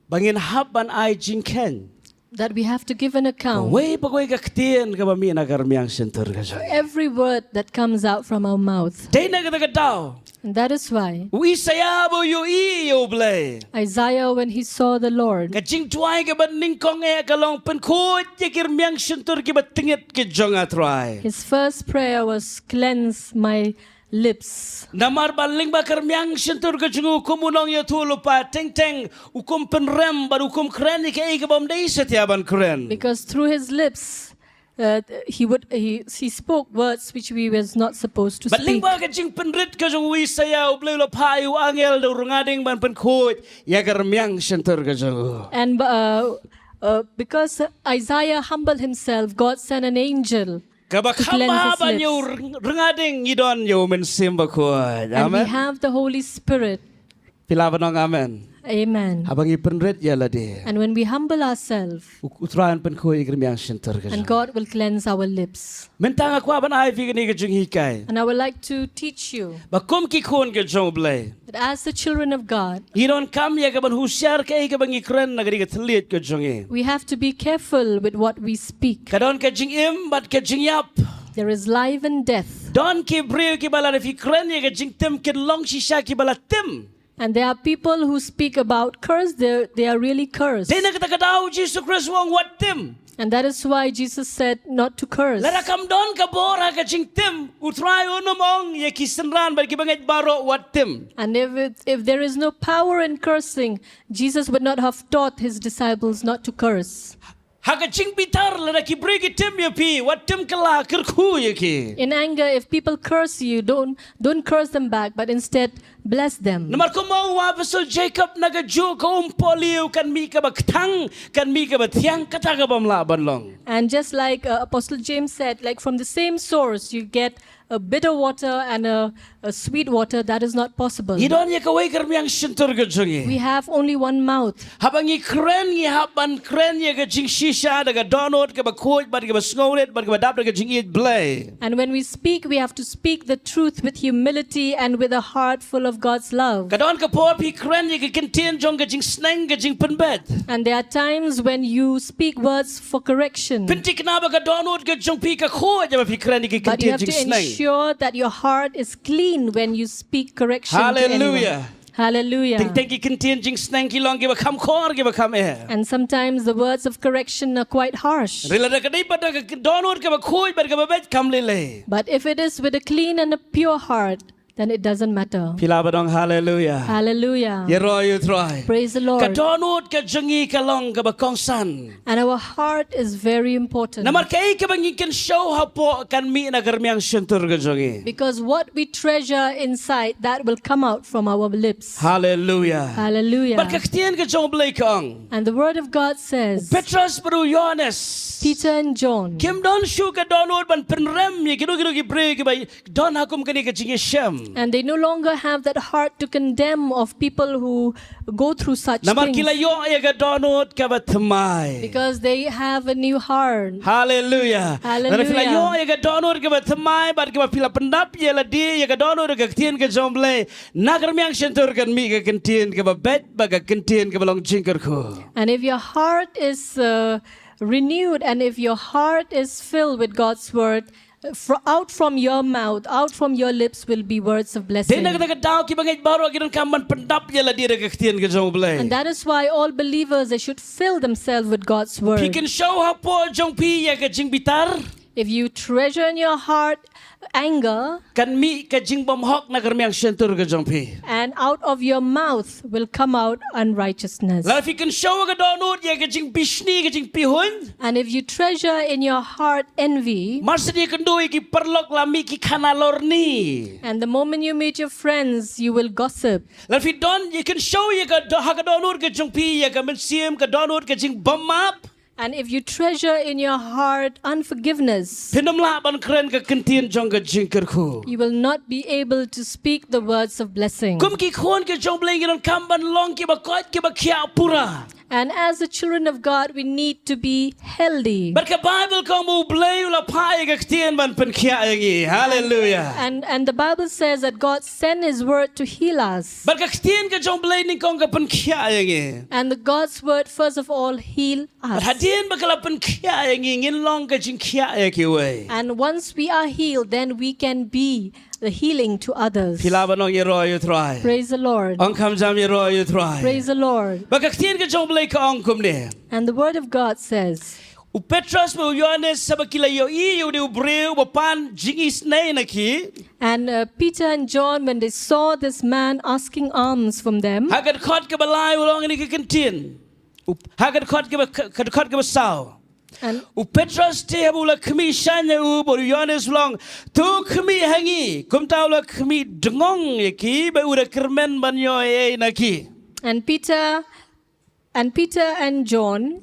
ba ngin hap ban ai jingkheiñ. that we have to give an account. Kawei pa kawei ka ktien kaba mih na ka rmiang shyntur ka jong ngi. Every word that comes out from our mouth. Dei na kata ka daw. And that is why. U Isaïah ba u ïohi ïa U Blei. Isaiah, when he saw the Lord, ka jingduwai kaba nyngkong eh ka long pynkhuid ïa ki rmiang shyntur kiba tyngeh ki jong nga Trai. His first prayer was, "Cleanse my lips." Namar ba lyngba ka rmiang shyntur ka jong u kum u nongïathuhlypa teng teng u kum pynrem bad u kum kren ïa kaei kaba ym dei satia ban kren. Because through his lips, uh, he would he, he spoke words which he was not supposed to speak. Bad lyngba ka jingpynrit ka jong u Isaïah, U Blei u la phah ïa u angel da u rngading ban pynkhuid ïa ka rmiang shyntur ka jong u. And uh, uh, because Isaiah humbled himself, God sent an angel kaba kham bha ban ïa u rngading ngi don ïa u Mynsiem Bakhuid. Amen. And we have the Holy Spirit. Phi lah ban ong amen. Amen. Haba ngi pynrit ïa lade, and when we humble ourselves, u Trai un pynkhuid ïa ka rmiang shyntur ka jong ngi. And God will cleanse our lips. Mynta nga kwah ban ai ïa phi kane ka jinghikai. And I would like to teach you. Ba kum ki khun ka jong U Blei, that as the children of God, ngi donkam ïa ka ban husiar kaei kaba ngi kren na kane ka thylliej ka jong ngi. We have to be careful with what we speak. Ka don ka jingim bad ka jingïap. There is life and death. Don ki briew kiba lada phi kren ïa ka jingtim kin long shisha kiba la tim. And there are people who speak about curse, they, they are really cursed. Dei na kata ka daw u Jisu Khrist u ong wat tim. And that is why Jesus said not to curse. Lada kam don ka bor ha ka jingtim, u Trai un ym ong ïa ki synran bad kiba ngeit baroh wat tim. And if it, if there is no power in cursing, Jesus would not have taught his disciples not to curse. Ha ka jingbitar, lada ki briew ki tim ïa phi, wat tim kylla, kyrkhu ïa ki. In anger, if people curse you, don't, don't curse them back, but instead bless them. Namar kumba ong u Apostol Jacob, na kajuh ka umpohliew kan mih kaba kthang, kan mih kaba thiang, kata ka bym lah ban long. And just like uh, Apostle James said, like, from the same source you get a bitter water and a, a sweet water, that is not possible. Ngi don ïa kawei ka rmiang shyntur ka jong ngi. We have only one mouth. Haba ngi kren, ngi hap ban kren ïa ka jingshisha da ka dohnud kaba khuid bad kaba sngewrit bad kaba dap da ka jingïeit Blei. And when we speak, we have to speak the truth with humility and with a heart full of God's love. Ka don ka por phi kren ïa ka kyntien jong ka jingsneng, ka jingpynbeit. And there are times when you speak words for correction. Pynthikna ba ka dohnud ka jong phi ka khuid haba phi kren ïa ka kyntien jingsneng. But you have to ensure that your heart is clean when you speak correction to anyone. Hallelujah. Hallelujah. Teng teng ki kyntien jingsneng ki long kiba kham khor, kiba kham eh. And sometimes the words of correction are quite harsh. Hynrei lada ka dei pat da ka dohnud kaba khuid bad kaba beit, kam lei lei. But if it is with a clean and a pure heart, then it doesn't matter. Phi lah ban ong hallelujah. Hallelujah. Ïaroh ïa u Trai. Praise the Lord. Ka dohnud ka jong ngi ka long kaba kongsan. And our heart is very important. Namar kaei kaba ngi kynshew hapoh kan mih na ka rmiang shyntur ka jong ngi. Because what we treasure inside, that will come out from our lips. Hallelujah. Hallelujah. Bad ka ktien ka jong U Blei ka ong. And the word of God says, Petros bad u Ïohannes, Peter and John, kim don shuh ka dohnud ban pynrem ïa kino kino ki briew kiba don ha kum kane ka jingïashem. And they no longer have that heart to condemn of people who go through such things. Namar ki la ïoh ïa ka dohnud kaba thymmai. Because they have a new heart. Hallelujah. Hallelujah. Lada phi la ïoh ïa ka dohnud kaba thymmai bad kaba phi la pyndap ïa lade ïa ka dohnud ka ktien ka jong U Blei, na ka rmiang shyntur kan mih ka kyntien kaba beit bad ka kyntien kaba long jingkyrkhu. And if your heart is uh, renewed and if your heart is filled with God's word, fr- out from your mouth, out from your lips will be words of blessing. Dei na kata ka daw kiba ngeit baroh ki donkam ban pyndap ïa lade da ka ktien ka jong U Blei. And that is why all believers, they should fill themselves with God's word. Phi kynshew hapoh jong phi ïa ka jingbitar. If you treasure in your heart anger, kan mih ka jingbymhok na ka rmiang shyntur ka jong phi. And out of your mouth will come out unrighteousness. Lada phi kynshew ha ka dohnud ïa ka jingbishni, ka jingpyrhuh. And if you treasure in your heart envy, mar shu ïakynduh ïa ki paralok la mih ki khana lorni. And the moment you meet your friends, you will gossip. Lada phi don, ïa kynshew ïa ka doh-, ha ka dohnud ka jong phi ïa ka mynsiem, ka dohnud ka jingbymap. And if you treasure in your heart unforgiveness, phin ym lah ban kren ka kyntien jong ka jingkyrkhu. You will not be able to speak the words of blessing. Kum ki khun ka jong U Blei ngi donkam ban long kiba koit kiba khiah pura. And as the children of God, we need to be healthy. Bad ka Bible ka ong ba U Blei u la phah ïa ka ktien ban pynkhiah ïa ngi. Hallelujah. And, and the Bible says that God sent his word to heal us. Bad ka ktien ka jong U Blei nyngkong ka pynkhiah ïa ngi. And the God's word, first of all, heal us. Bad hadien ba ka la pynkhiah ïa ngi, ngin long ka jingkhiah ïa kiwei. And once we are healed, then we can be the healing to others. Phi lah ban ong ïaroh ïa U Trai. Praise the Lord. Ong kham jam ïaroh ïa U Trai. Praise the Lord. Bad ka ktien ka jong U Blei ka ong kumne. And the word of God says, U Petros bad u Ïohannes haba ki la ïohi ïa une u briew ba pan jingisynei na ki. And uh, Peter and John, when they saw this man asking alms from them, ha ka dkhot kaba lai u la ong kine ki kyntien. U, ha ka dkhot kaba, ka, ka dkhot kaba saw. And U Petros te haba u la khmih shane u, bad u Ïohannes u la ong, to khmih ha ngi. Kumta u la khmih dngong ïa ki, bad u da kyrmen ban ïoh ei ei na ki. And Peter, and Peter and John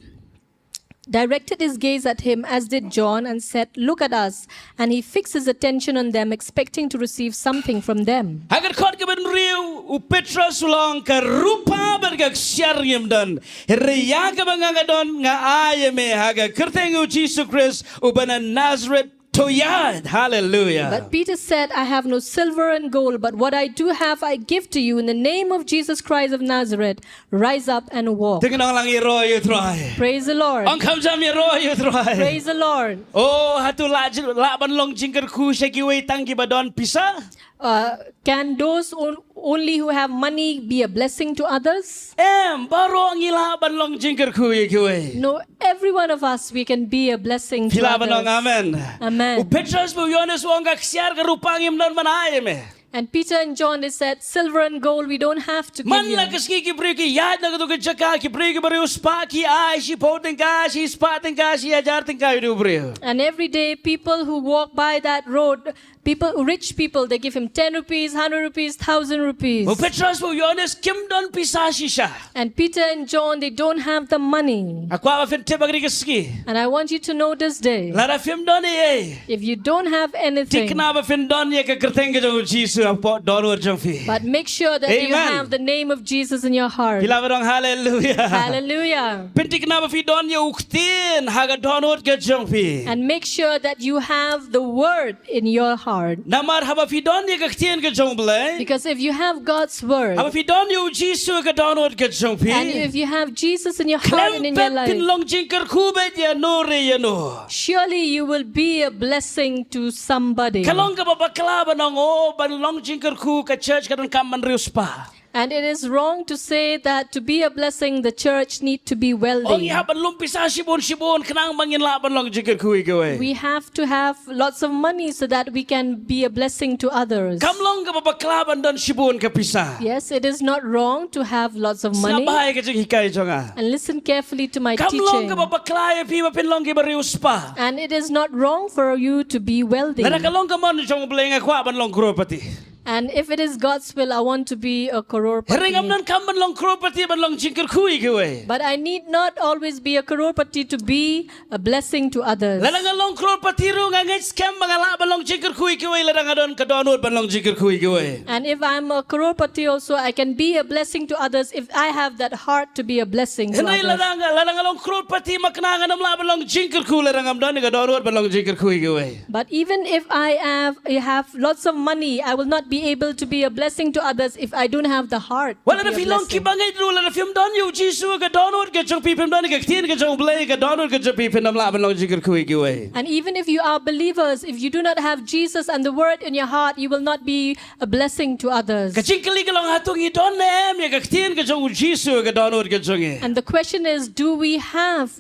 directed his gaze at him, as did John, and said, "Look at us." And he fixed his attention on them, expecting to receive something from them. Ha ka dkhot kaba hynriew, u Petros u la ong, ka rupa bad ka ksiar ngim don. Hynrei ïa kaba nga nga don nga ai ïa me ha ka kyrteng u Jisu Khrist uba na Nazareth, to ïaid. Hallelujah. But Peter said, "I have no silver and gold, but what I do have I give to you. In the name of Jesus Christ of Nazareth, rise up and walk." Te ngin ong lang ïaroh ïa U Trai. Praise the Lord. Ong kham jam ïaroh ïa U Trai. Praise the Lord. Oh, hato lah, lah ban long jingkyrkhu sha kiwei tang kiba don pisa? Uh, can those on-, only who have money be a blessing to others? Em, baroh ngi lah ban long jingkyrkhu ïa kiwei. No, every one of us, we can be a blessing to others. Phi lah ban ong amen. Amen. U Petros bad u Ïohannes u ong ka ksiar ka rupa ngim don ban ai ïa me. And Peter and John, they said, "Silver and gold, we don't have to give you." Man la ka sngi ki briew ki ïaid na kato ka jaka, ki briew kiba riewspah ki ai shiphew tyngka, shispah tyngka, shi hajar tyngka ïa u briew. And every day, people who walk by that road, people, rich people, they give him ten rupees, hundred rupees, thousand rupees. U Petros bad u Ïohannes kim don pisa shisha. And Peter and John, they don't have the money. Nga kwah ba phin tip ha kane ka sngi. And I want you to know this day. Lada phim don ei ei, if you don't have anything, thikna ba phin don ïa ka kyrteng ka jong u Jisu hapoh dohnud jong phi. But make sure that you, amen, have the name of Jesus in your heart. Phi lah ban ong hallelujah. Hallelujah. Pynthikna ba phi don ïa u ktien ha ka dohnud ka jong phi. And make sure that you have the word in your heart. Namar haba phi don ïa ka ktien ka jong U Blei, because if you have God's word, haba phi don ïa u Jisu ha ka dohnud ka jong phi, and if you have Jesus in your heart and in your life, khlem pep phin long jingkyrkhu beit ïano re ïano. Surely you will be a blessing to somebody. Ka long kaba bakla ban ong, oh, ban long jingkyrkhu ka church ka donkam ban riewspah. And it is wrong to say that to be a blessing, the church need to be wealthy. Oh, ngi hap ban lum pisa shibun shibun khnang ba ngin lah ban long jingkyrkhu ïa kiwei. We have to have lots of money so that we can be a blessing to others. Kam long kaba bakla ban don shibun ka pisa. Yes, it is not wrong to have lots of money. Sngap bha ïa ka jinghikai jong nga. And listen carefully to my teaching. Kam long kaba bakla ïa phi ba phin long kiba riewspah. And it is not wrong for you to be wealthy. Lada ka long ka mon jong U Blei nga kwah ban long crorepati. And if it is God's will, I want to be a crorepati. Hynrei ngam donkam ban long crorepati ban long jingkyrkhu ïa kiwei. But I need not always be a crorepati to be a blessing to others. Lada nga long crorepati ruh nga ngeit skhem ba nga lah ban long jingkyrkhu ïa kiwei lada nga don ka dohnud ban long jingkyrkhu ïa kiwei. And if I'm a crorepati also, I can be a blessing to others if I have that heart to be a blessing to others. Hynrei lada nga, lada nga long crorepati ma kane ngam lah ban long jingkyrkhu lada ngam don ka dohnud ban long jingkyrkhu ïa kiwei. But even if I have, I have lots of money, I will not be able to be a blessing to others if I don't have the heart to be a blessing. Wat lada phi long kiba ngeit ruh, lada phim don ïa u Jisu ha ka dohnud ka jong phi, phim don ïa ka ktien ka jong U Blei ha ka dohnud ka jong phi, phin ym lah ban long jingkyrkhu ïa kiwei. And even if you are believers, if you do not have Jesus and the word in your heart, you will not be a blessing to others. Ka jingkylli ka long, hato ngi don ne em ïa ka ktien ka jong u Jisu ha ka dohnud ka jong ngi? And the question is, do we have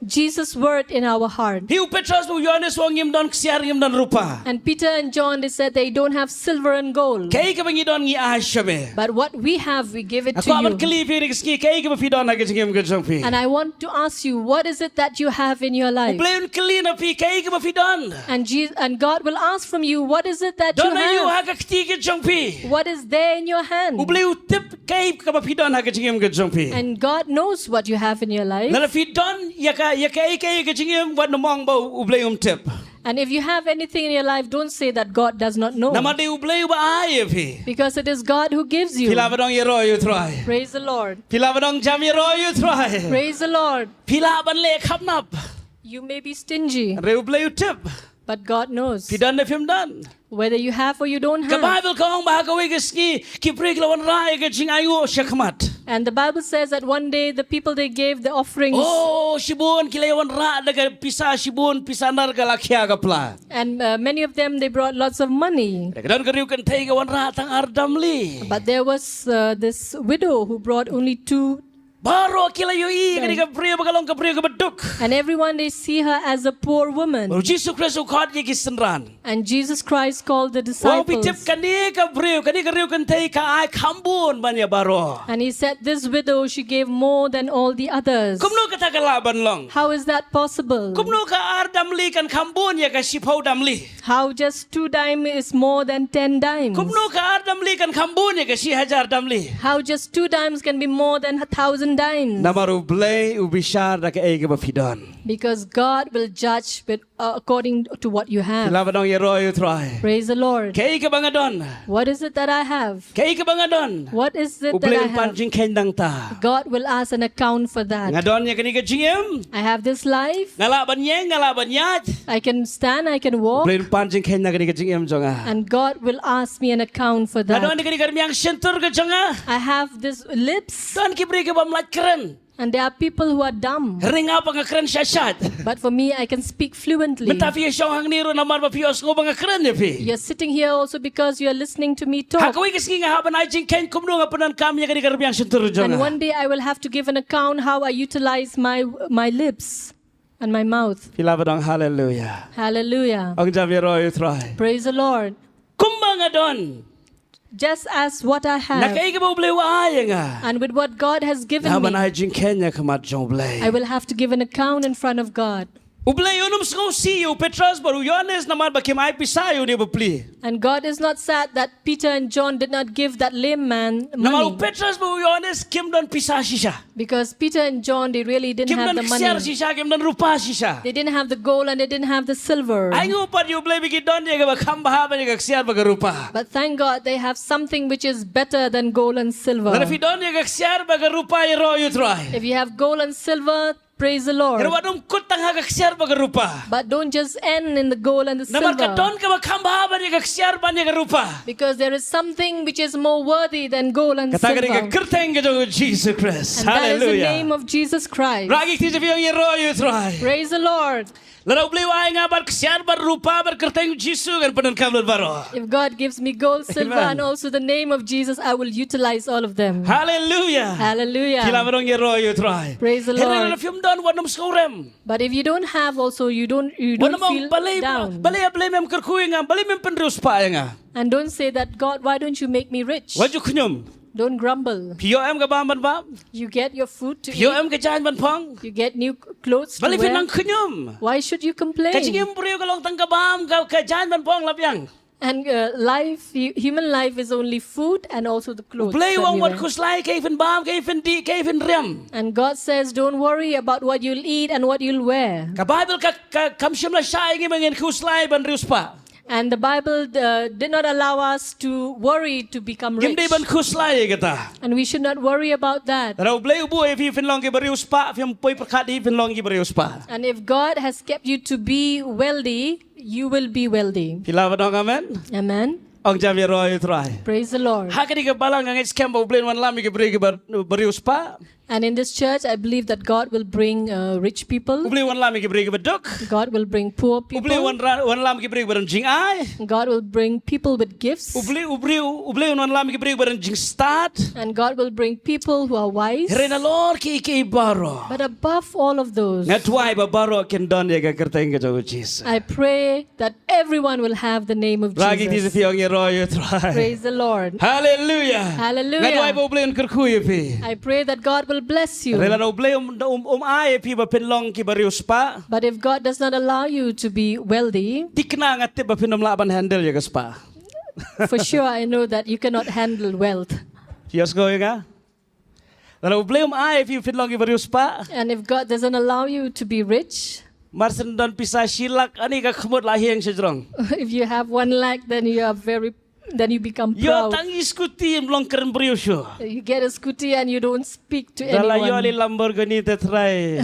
Jesus' word in our heart? Hi u Petros bad u Ïohannes u ong, ngim don ksiar, ngim don rupa. And Peter and John, they said they don't have silver and gold. Kaei kaba ngi don ngi ai sha me. But what we have, we give it to you. Nga kwah ban kylli phi ha kane ka sngi, kaei kaba phi don ha ka jingim ka jong phi. And I want to ask you, what is it that you have in your life? U Blei un kylli na phi, kaei kaba phi don. And Je-, and God will ask from you, what is it that you have? Don aïu ha ka kti ka jong phi. What is there in your hand? U Blei u tip kaei kaba phi don ha ka jingim ka jong phi. And God knows what you have in your life. Lada phi don ïa ka, ïa kaei kaei ha ka jingim, wat nym ong ba u Blei um tip. And if you have anything in your life, don't say that God does not know. Namar dei U Blei uba ai ïa phi. Because it is God who gives you. Phi lah ban ong ïaroh ïa U Trai. Praise the Lord. Phi lah ban ong jam ïaroh ïa U Trai. Praise the Lord. Phi lah ban leh khapnap. You may be stingy. Hynrei U Blei u tip. But God knows. Phi don ne phim don. Whether you have or you don't have. Ka Baibl ka ong ba ha kawei ka sngi ki briew ki la wanrah ïa ka jingainguh shakhmat. And the Bible says that one day the people, they gave the offerings. Oh, shibun ki la wanrah da ka pisa, shibun pisa nar ka lakhia ka pla. And uh, many of them, they brought lots of money. Hynrei ka don ka briew kynthei ka wanrah tang ar damli. But there was uh, this widow who brought only two. Baroh ki la ïohi ïa kane ka briew ba ka long ka briew kaba duk. And everyone, they see her as a poor woman. Bad U Jisu Khrist u khot ïa ki synran. And Jesus Christ called the disciples. Ong phi tip, kane ka briew, kane ka briew kynthei ka ai kham bun ban ïa baroh. And he said, "This widow, she gave more than all the others." Kumno kata ka lah ban long? How is that possible? Kumno ka ar damli kan kham bun ïa ka shiphew damli? How just two dime is more than ten dimes? Kumno ka ar damli kan kham bun ïa ka shi hajar damli? How just two dimes can be more than a thousand dimes? Namar U Blei u bishar da kaei kaba phi don. Because God will judge with, uh, according to what you have. Phi lah ban ong ïaroh ïa U Trai. Praise the Lord. Kaei kaba nga don? What is it that I have? Kaei kaba nga don? What is it that I have? U Blei un pan jingkheiñ nangta. God will ask an account for that. Nga don ïa kane ka jingim. I have this life. Nga lah ban ïeng, nga lah ban ïaid. I can stand, I can walk. U Blei un pan jingkheiñ na kane ka jingim jong nga. And God will ask me an account for that. Nga don ïa kane ka rmiang shyntur ka jong nga. I have this lips. Don ki briew ki bym lah kren. And there are people who are dumb. Hynrei nga ba nga kren shait shait. But for me, I can speak fluently. Mynta phi ïa shong hangne ruh namar ba phi ïohsngew ba nga kren ïa phi. You're sitting here also because you're listening to me talk. Ha kawei ka sngi nga hap ban ai jingkheiñ kumno nga pyndonkam ïa kane ka rmiang shyntur jong nga. And one day I will have to give an account how I utilize my, my lips and my mouth. Phi lah ban ong hallelujah. Hallelujah. Ong jam ïaroh ïa U Trai. Praise the Lord. Kumba nga don. Just as what I have. Na kaei kaba U Blei u ai ïa nga. And with what God has given me. Nga ban ai jingkheiñ ha khmat jong U Blei. I will have to give an account in front of God. U Blei um sngewsih ïa u Petros bad u Ïohannes namar ba kim ai pisa ïa une u bapli. And God is not sad that Peter and John did not give that lame man money. Namar u Petros bad u Ïohannes kim don pisa shisha. Because Peter and John, they really didn't have the money. Kim don ksiar shisha, kim don rupa shisha. They didn't have the gold and they didn't have the silver. Ai nguh pat ïa U Blei ba ki don ïa kaba kham bha ban ïa ka ksiar bad ka rupa. But thank God they have something which is better than gold and silver. Lada phi don ïa ka ksiar bad ka rupa, ïaroh ïa U Trai. If you have gold and silver, praise the Lord. Hynrei wat ym kut tang ha ka ksiar bad ka rupa. But don't just end in the gold and the silver. Namar ka don kaba kham bha ban ïa ka ksiar ban ïa ka rupa. Because there is something which is more worthy than gold and silver. Kata ka dei ka kyrteng ka jong U Jisu Khrist. Hallelujah. And that is the name of Jesus Christ. Rah ïa ki kti jong phi, ïaroh ïa U Trai. Praise the Lord. Lada U Blei u ai nga bad ksiar bad rupa bad kyrteng U Jisu, ngan pyndonkam lut baroh. If God gives me gold, silver, and also the name of Jesus, I will utilize all of them. Hallelujah. Hallelujah. Phi lah ban ong ïaroh ïa U Trai. Praise the Lord. Hynrei lada phim don, wat nym sngewrem. But if you don't have also, you don't, you don't feel down. Wat nym ong balei, balei, balei mem kyrkhu ïa nga, balei mem pynriewspah ïa nga. And don't say that, "God, why don't you make me rich?" Wat ju khñium. Don't grumble. Phi ïoh em ka bam ban bam. You get your food to eat. Phi ïoh em ka jaiñ ban phong. You get new c-, clothes to wear. Balei phi nang khñium? Why should you complain? Ka jingim briew ka long tang ka bam, ka, ka jaiñ ban phong la biang. And, uh, life, hu-, human life is only food and also the clothes that we wear. U Blei u ong wat khuslai, kaei phin bam, kaei phin dih, kaei phin riam. And God says, "Don't worry about what you'll eat and what you'll wear." Ka Baibl ka, ka, kam shym la shah ïa ngi ba ngin khuslai ban riewspah. And the Bible, uh, did not allow us to worry to become rich. Ngim dei ban khuslai ïa kata. And we should not worry about that. Lada U Blei u buh ïa phi phin long kiba riewspah, phim poi pyrkhat hi, phin long kiba riewspah. And if God has kept you to be wealthy, you will be wealthy. Phi lah ban ong amen? Amen. Ong jam ïaroh ïa U Trai. Praise the Lord. Ha kane ka balang nga ngeit skhem ba U Blei un wanlam ïa ki briew kiba, ba riewspah. And in this church, I believe that God will bring, uh, rich people. U Blei un wanlam ïa ki briew kiba duk. God will bring poor people. U Blei un ra-, wanlam ïa ki briew kiba don jingai. God will bring people with gifts. U Blei, U Blei, U Blei un wanlam ïa ki briew kiba don jingstad. And God will bring people who are wise. Hynrei nalor kiei kiei baroh. But above all of those, nga duwai ba baroh kin don ïa ka kyrteng ka jong U Jisu. I pray that everyone will have the name of Jesus. Rah ïa ki kti jong phi, ong ïaroh ïa U Trai. Praise the Lord. Hallelujah. Hallelujah. Nga duwai ba U Blei un kyrkhu ïa phi. I pray that God will bless you. Hynrei lada U Blei um, um, um ai ïa phi ba phin long kiba riewspah. But if God does not allow you to be wealthy, thikna nga tip ba phin ym lah ban handle ïa ka spah. For sure, I know that you cannot handle wealth. Phi ïohsngew ïa nga? Lada U Blei um ai ïa phi phin long kiba riewspah. And if God doesn't allow you to be rich, Mar shen don pisa shi lak, ani ka khmut la hiang sha jrong. If you have one lakh, then you are very, then you become proud. Ïoh tang i scooty, ym long kren briew shuh. You get a scooty and you don't speak to anyone. Da la ïoh i Lamborghini te trai.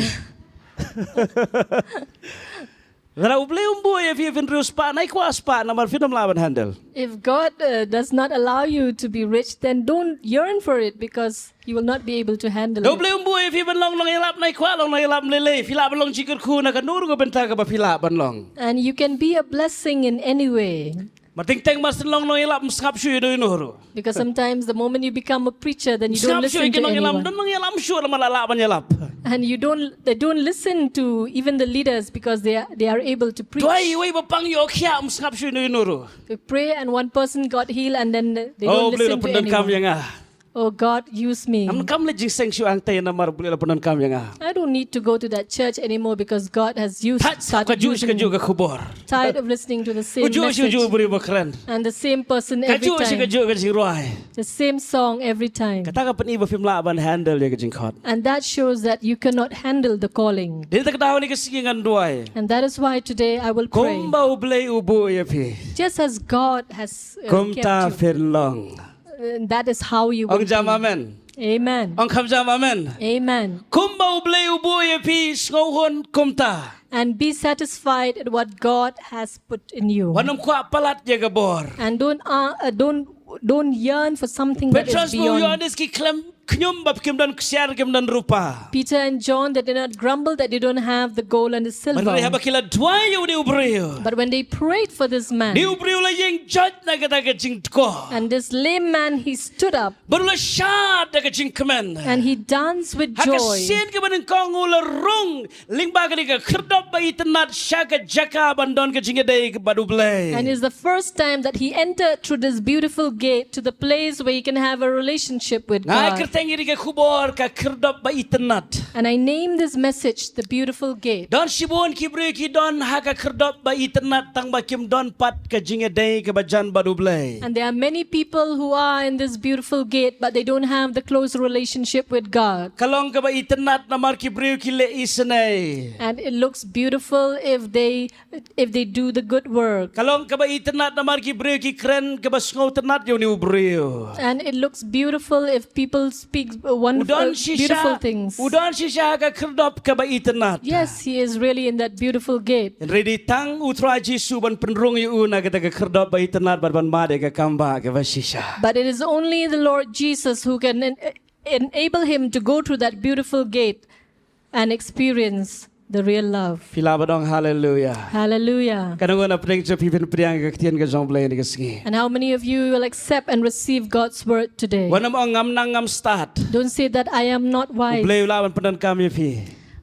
Lada U Blei um buh ïa phi, phin riewspah, nai kwah spah namar phin ym lah ban handle. If God uh, does not allow you to be rich, then don't yearn for it because you will not be able to handle it. Da U Blei um buh ïa phi ban long nongïalap, nai kwah long nongïalap lei lei, phi lah ban long jingkyrkhu na kano ruh ka bynta kaba phi lah ban long. And you can be a blessing in any way. Mar teng teng mar shen long nongïalap ym sngap shuh ïa uno uno ruh. Because sometimes the moment you become a preacher, then you don't listen to anyone. Don nongïalap shuh namar la lah ban ïalap. And you don't, they don't listen to even the leaders because they are, they are able to preach. Duwai, iwei ba pang ïoh khiah ym sngap shuh ïa uno uno ruh. They pray and one person got healed and then they don't listen to anyone. Oh, Blei la pyndonkam ïa nga. Oh God, use me. Ngam kam leit jingseng shuh hangtei namar Blei la pyndonkam ïa nga. I don't need to go to that church anymore because God has used, started using me. Kajuh shi kajuh ka khubor. Tired of listening to the same message. Kajuh shi kajuh briew ba kren. And the same person every time. Kajuh shi kajuh ka jingrwai. The same song every time. Kata ka pyni ba phim lah ban handle ïa ka jingkhot. And that shows that you cannot handle the calling. Dei na kata ka daw kane ka sngi ngan duwai. And that is why today I will pray. Kumba U Blei u buh ïa phi. Just as God has uh, kept you. Kumta phin long. Uh, that is how you will be. Ong jam amen. Amen. Ong kham jam amen. Amen. Kumba U Blei u buh ïa phi, sngewhun kumta. And be satisfied at what God has put in you. Wat nym kwah palat ïa ka bor. And don't uh, uh, don't don't yearn for something that is beyond. Petros bad u Ïoannis ki khlem khñium ba kim don ksiar, kim don rupa. Peter and John, they did not grumble that they don't have the gold and the silver. Hynrei haba ki la duwai ïa une u briew. But when they prayed for this man, une u briew la ïeng joit na kata ka jingdkor. And this lame man, he stood up. Bad u la shad da ka jingkmen. And he danced with joy. Ha ka sien kaba nyngkong u la rung lyngba kane ka khyrdop ba itynnad sha ka jaka ban don ka jingïadei bad U Blei. And is the first time that he entered through this beautiful gate to the place where he can have a relationship with God. Nga ai kyrteng ïa kane ka khubor ka khyrdop ba itynnad. And I name this message the beautiful gate. Don shibun ki briew ki don ha ka khyrdop ba itynnad tang ba kim don pat ka jingïadei kaba jan bad U Blei. And there are many people who are in this beautiful gate, but they don't have the close relationship with God. Ka long kaba itynnad namar ki briew ki leh isynei. And it looks beautiful if they if they do the good work. Ka long kaba itynnad namar ki briew ki kren kaba sngewtynnad ïa une u briew. And it looks beautiful if people speak uh, wonderful, uh, beautiful things. U don shisha, u don shisha ha ka khyrdop kaba itynnad. Yes, he is really in that beautiful gate. Hynrei dei tang U Trai Jisu ban pynrung ïa u na kata ka khyrdop ba itynnad bad ban mad ïa ka kam ba kaba shisha. But it is only the Lord Jesus who can en- enable him to go through that beautiful gate and experience the real love. Phi lah ban ong hallelujah. Hallelujah. Katno ngut na pdeng jong phi phin pdiang ïa ka ktien ka jong U Blei kane ka sngi? And how many of you will accept and receive God's word today? Wat nym ong ngam nang ngam stad. Don't say that I am not wise. U Blei u lah ban pyndonkam ïa phi.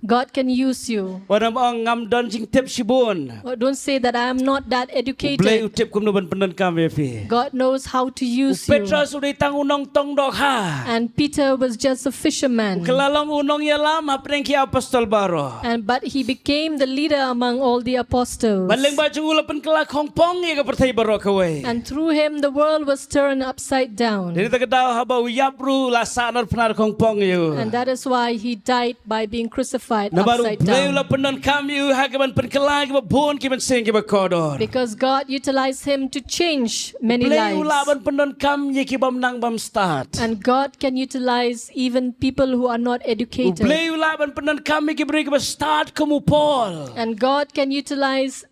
God can use you. Wat nym ong ngam don jingtip shibun. Or don't say that I am not that educated. U Blei u tip kumno ban pyndonkam ïa phi. God knows how to use you. U Petros u dei tang u nongtong dohkha. And Peter was just a fisherman. U kylla long u nongïalam hapdeng ki apostol baroh. And but he became the leader among all the apostles. Bad lyngba jong u la pynkylla khongpong ïa ka pyrthei baroh kawei. And through him the world was turned upside down. Dei na kata ka daw haba u ïap ruh la sahnarphnar khongpong ïa u. And that is why he died by being crucified upside down. Namar U Blei u la pyndonkam ïa u ha kaban pynkylla kiba bun ki mynsiem kiba kordor. Because God utilized him to change many lives. U Blei u lah ban pyndonkam ïa ki bym nang bym stad. And God can utilize even people who are not educated. U Blei u lah ban pyndonkam ïa ki briew kiba stad kum u Paul. And God can utilize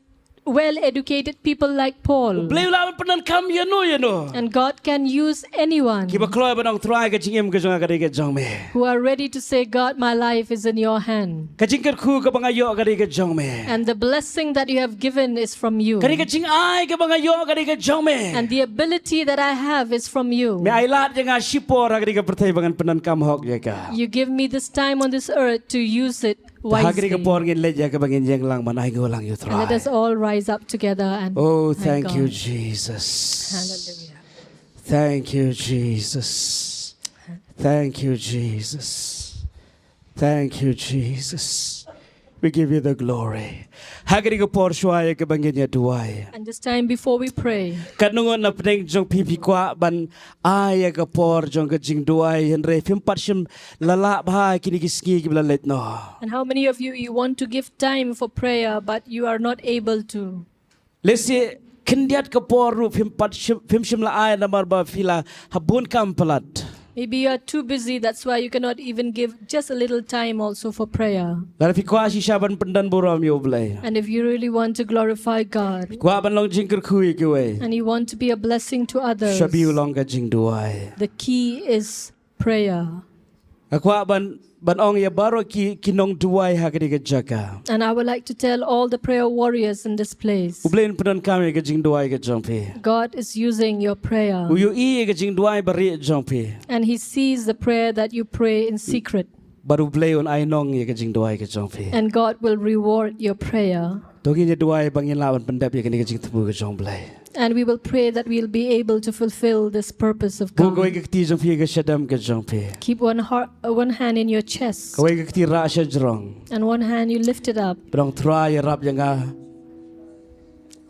well educated people like Paul. U Blei u lah ban pyndonkam ïano ïano. And God can use anyone. Kiba kloi ban ong Trai ka jingim ka jong nga ka dei ka jong me. Who are ready to say, God, my life is in your hand. Ka jingkyrkhu kaba nga ïoh ka dei ka jong me. And the blessing that you have given is from you. Kane ka jingai kaba nga ïoh ka dei ka jong me. And the ability that I have is from you. Me ai lad ïa nga shipor ha kane ka pyrthei ba ngan pyndonkam hok ïa ka. You give me this time on this earth to use it wisely. Ha kane ka por ngin leit ïa kaba ngin ïeng lang ban ainguh lang ïa U Trai. And let us all rise up together and thank God. Oh, thank you, Jesus. Hallelujah. Thank you, Jesus. Thank you, Jesus. Thank you, Jesus. We give you the glory. Ha kane ka por shuwa ïa kaba ngin ïa duwai. And this time before we pray. Katno ngut na pdeng jong phi phi kwah ban ai ïa ka por jong ka jingduwai hynrei phim pat shym la lah bha kine ki sngi kiba la leit noh. And how many of you, you want to give time for prayer, but you are not able to? Lehse khyndiat ka por ruh phim pat shym, phim shym la ai namar ba phi la ha bun kam palat. Maybe you are too busy, that's why you cannot even give just a little time also for prayer. Lada phi kwah shisha ban pyndonburom ïa U Blei. And if you really want to glorify God, kwah ban long jingkyrkhu ïa kiwei, and you want to be a blessing to others, shabi u long ka jingduwai. The key is prayer. Nga kwah ban, ban ong ïa baroh ki, ki nongduwai ha kane ka jaka. And I would like to tell all the prayer warriors in this place. U Blei un pyndonkam ïa ka jingduwai ka jong phi. God is using your prayer. U ïohi ïa ka jingduwai barieh jong phi. And he sees the prayer that you pray in secret. Bad U Blei un ai nong ïa ka jingduwai ka jong phi. And God will reward your prayer. To ngin ïa duwai ba ngin lah ban pyndep ïa kane ka jingthmu ka jong U Blei. And we will pray that we'll be able to fulfill this purpose of God. Buh kawei ka kti jong phi ha ka shadem ka jong phi. Keep one heart, uh, one hand in your chest. Kawei ka kti rah sha jrong. And one hand you lift it up. Pynong Trai ïarap ïa nga.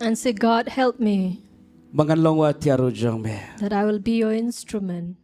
And say, "God, help me." Ba ngan long u atiar u jong me. That I will be your instrument.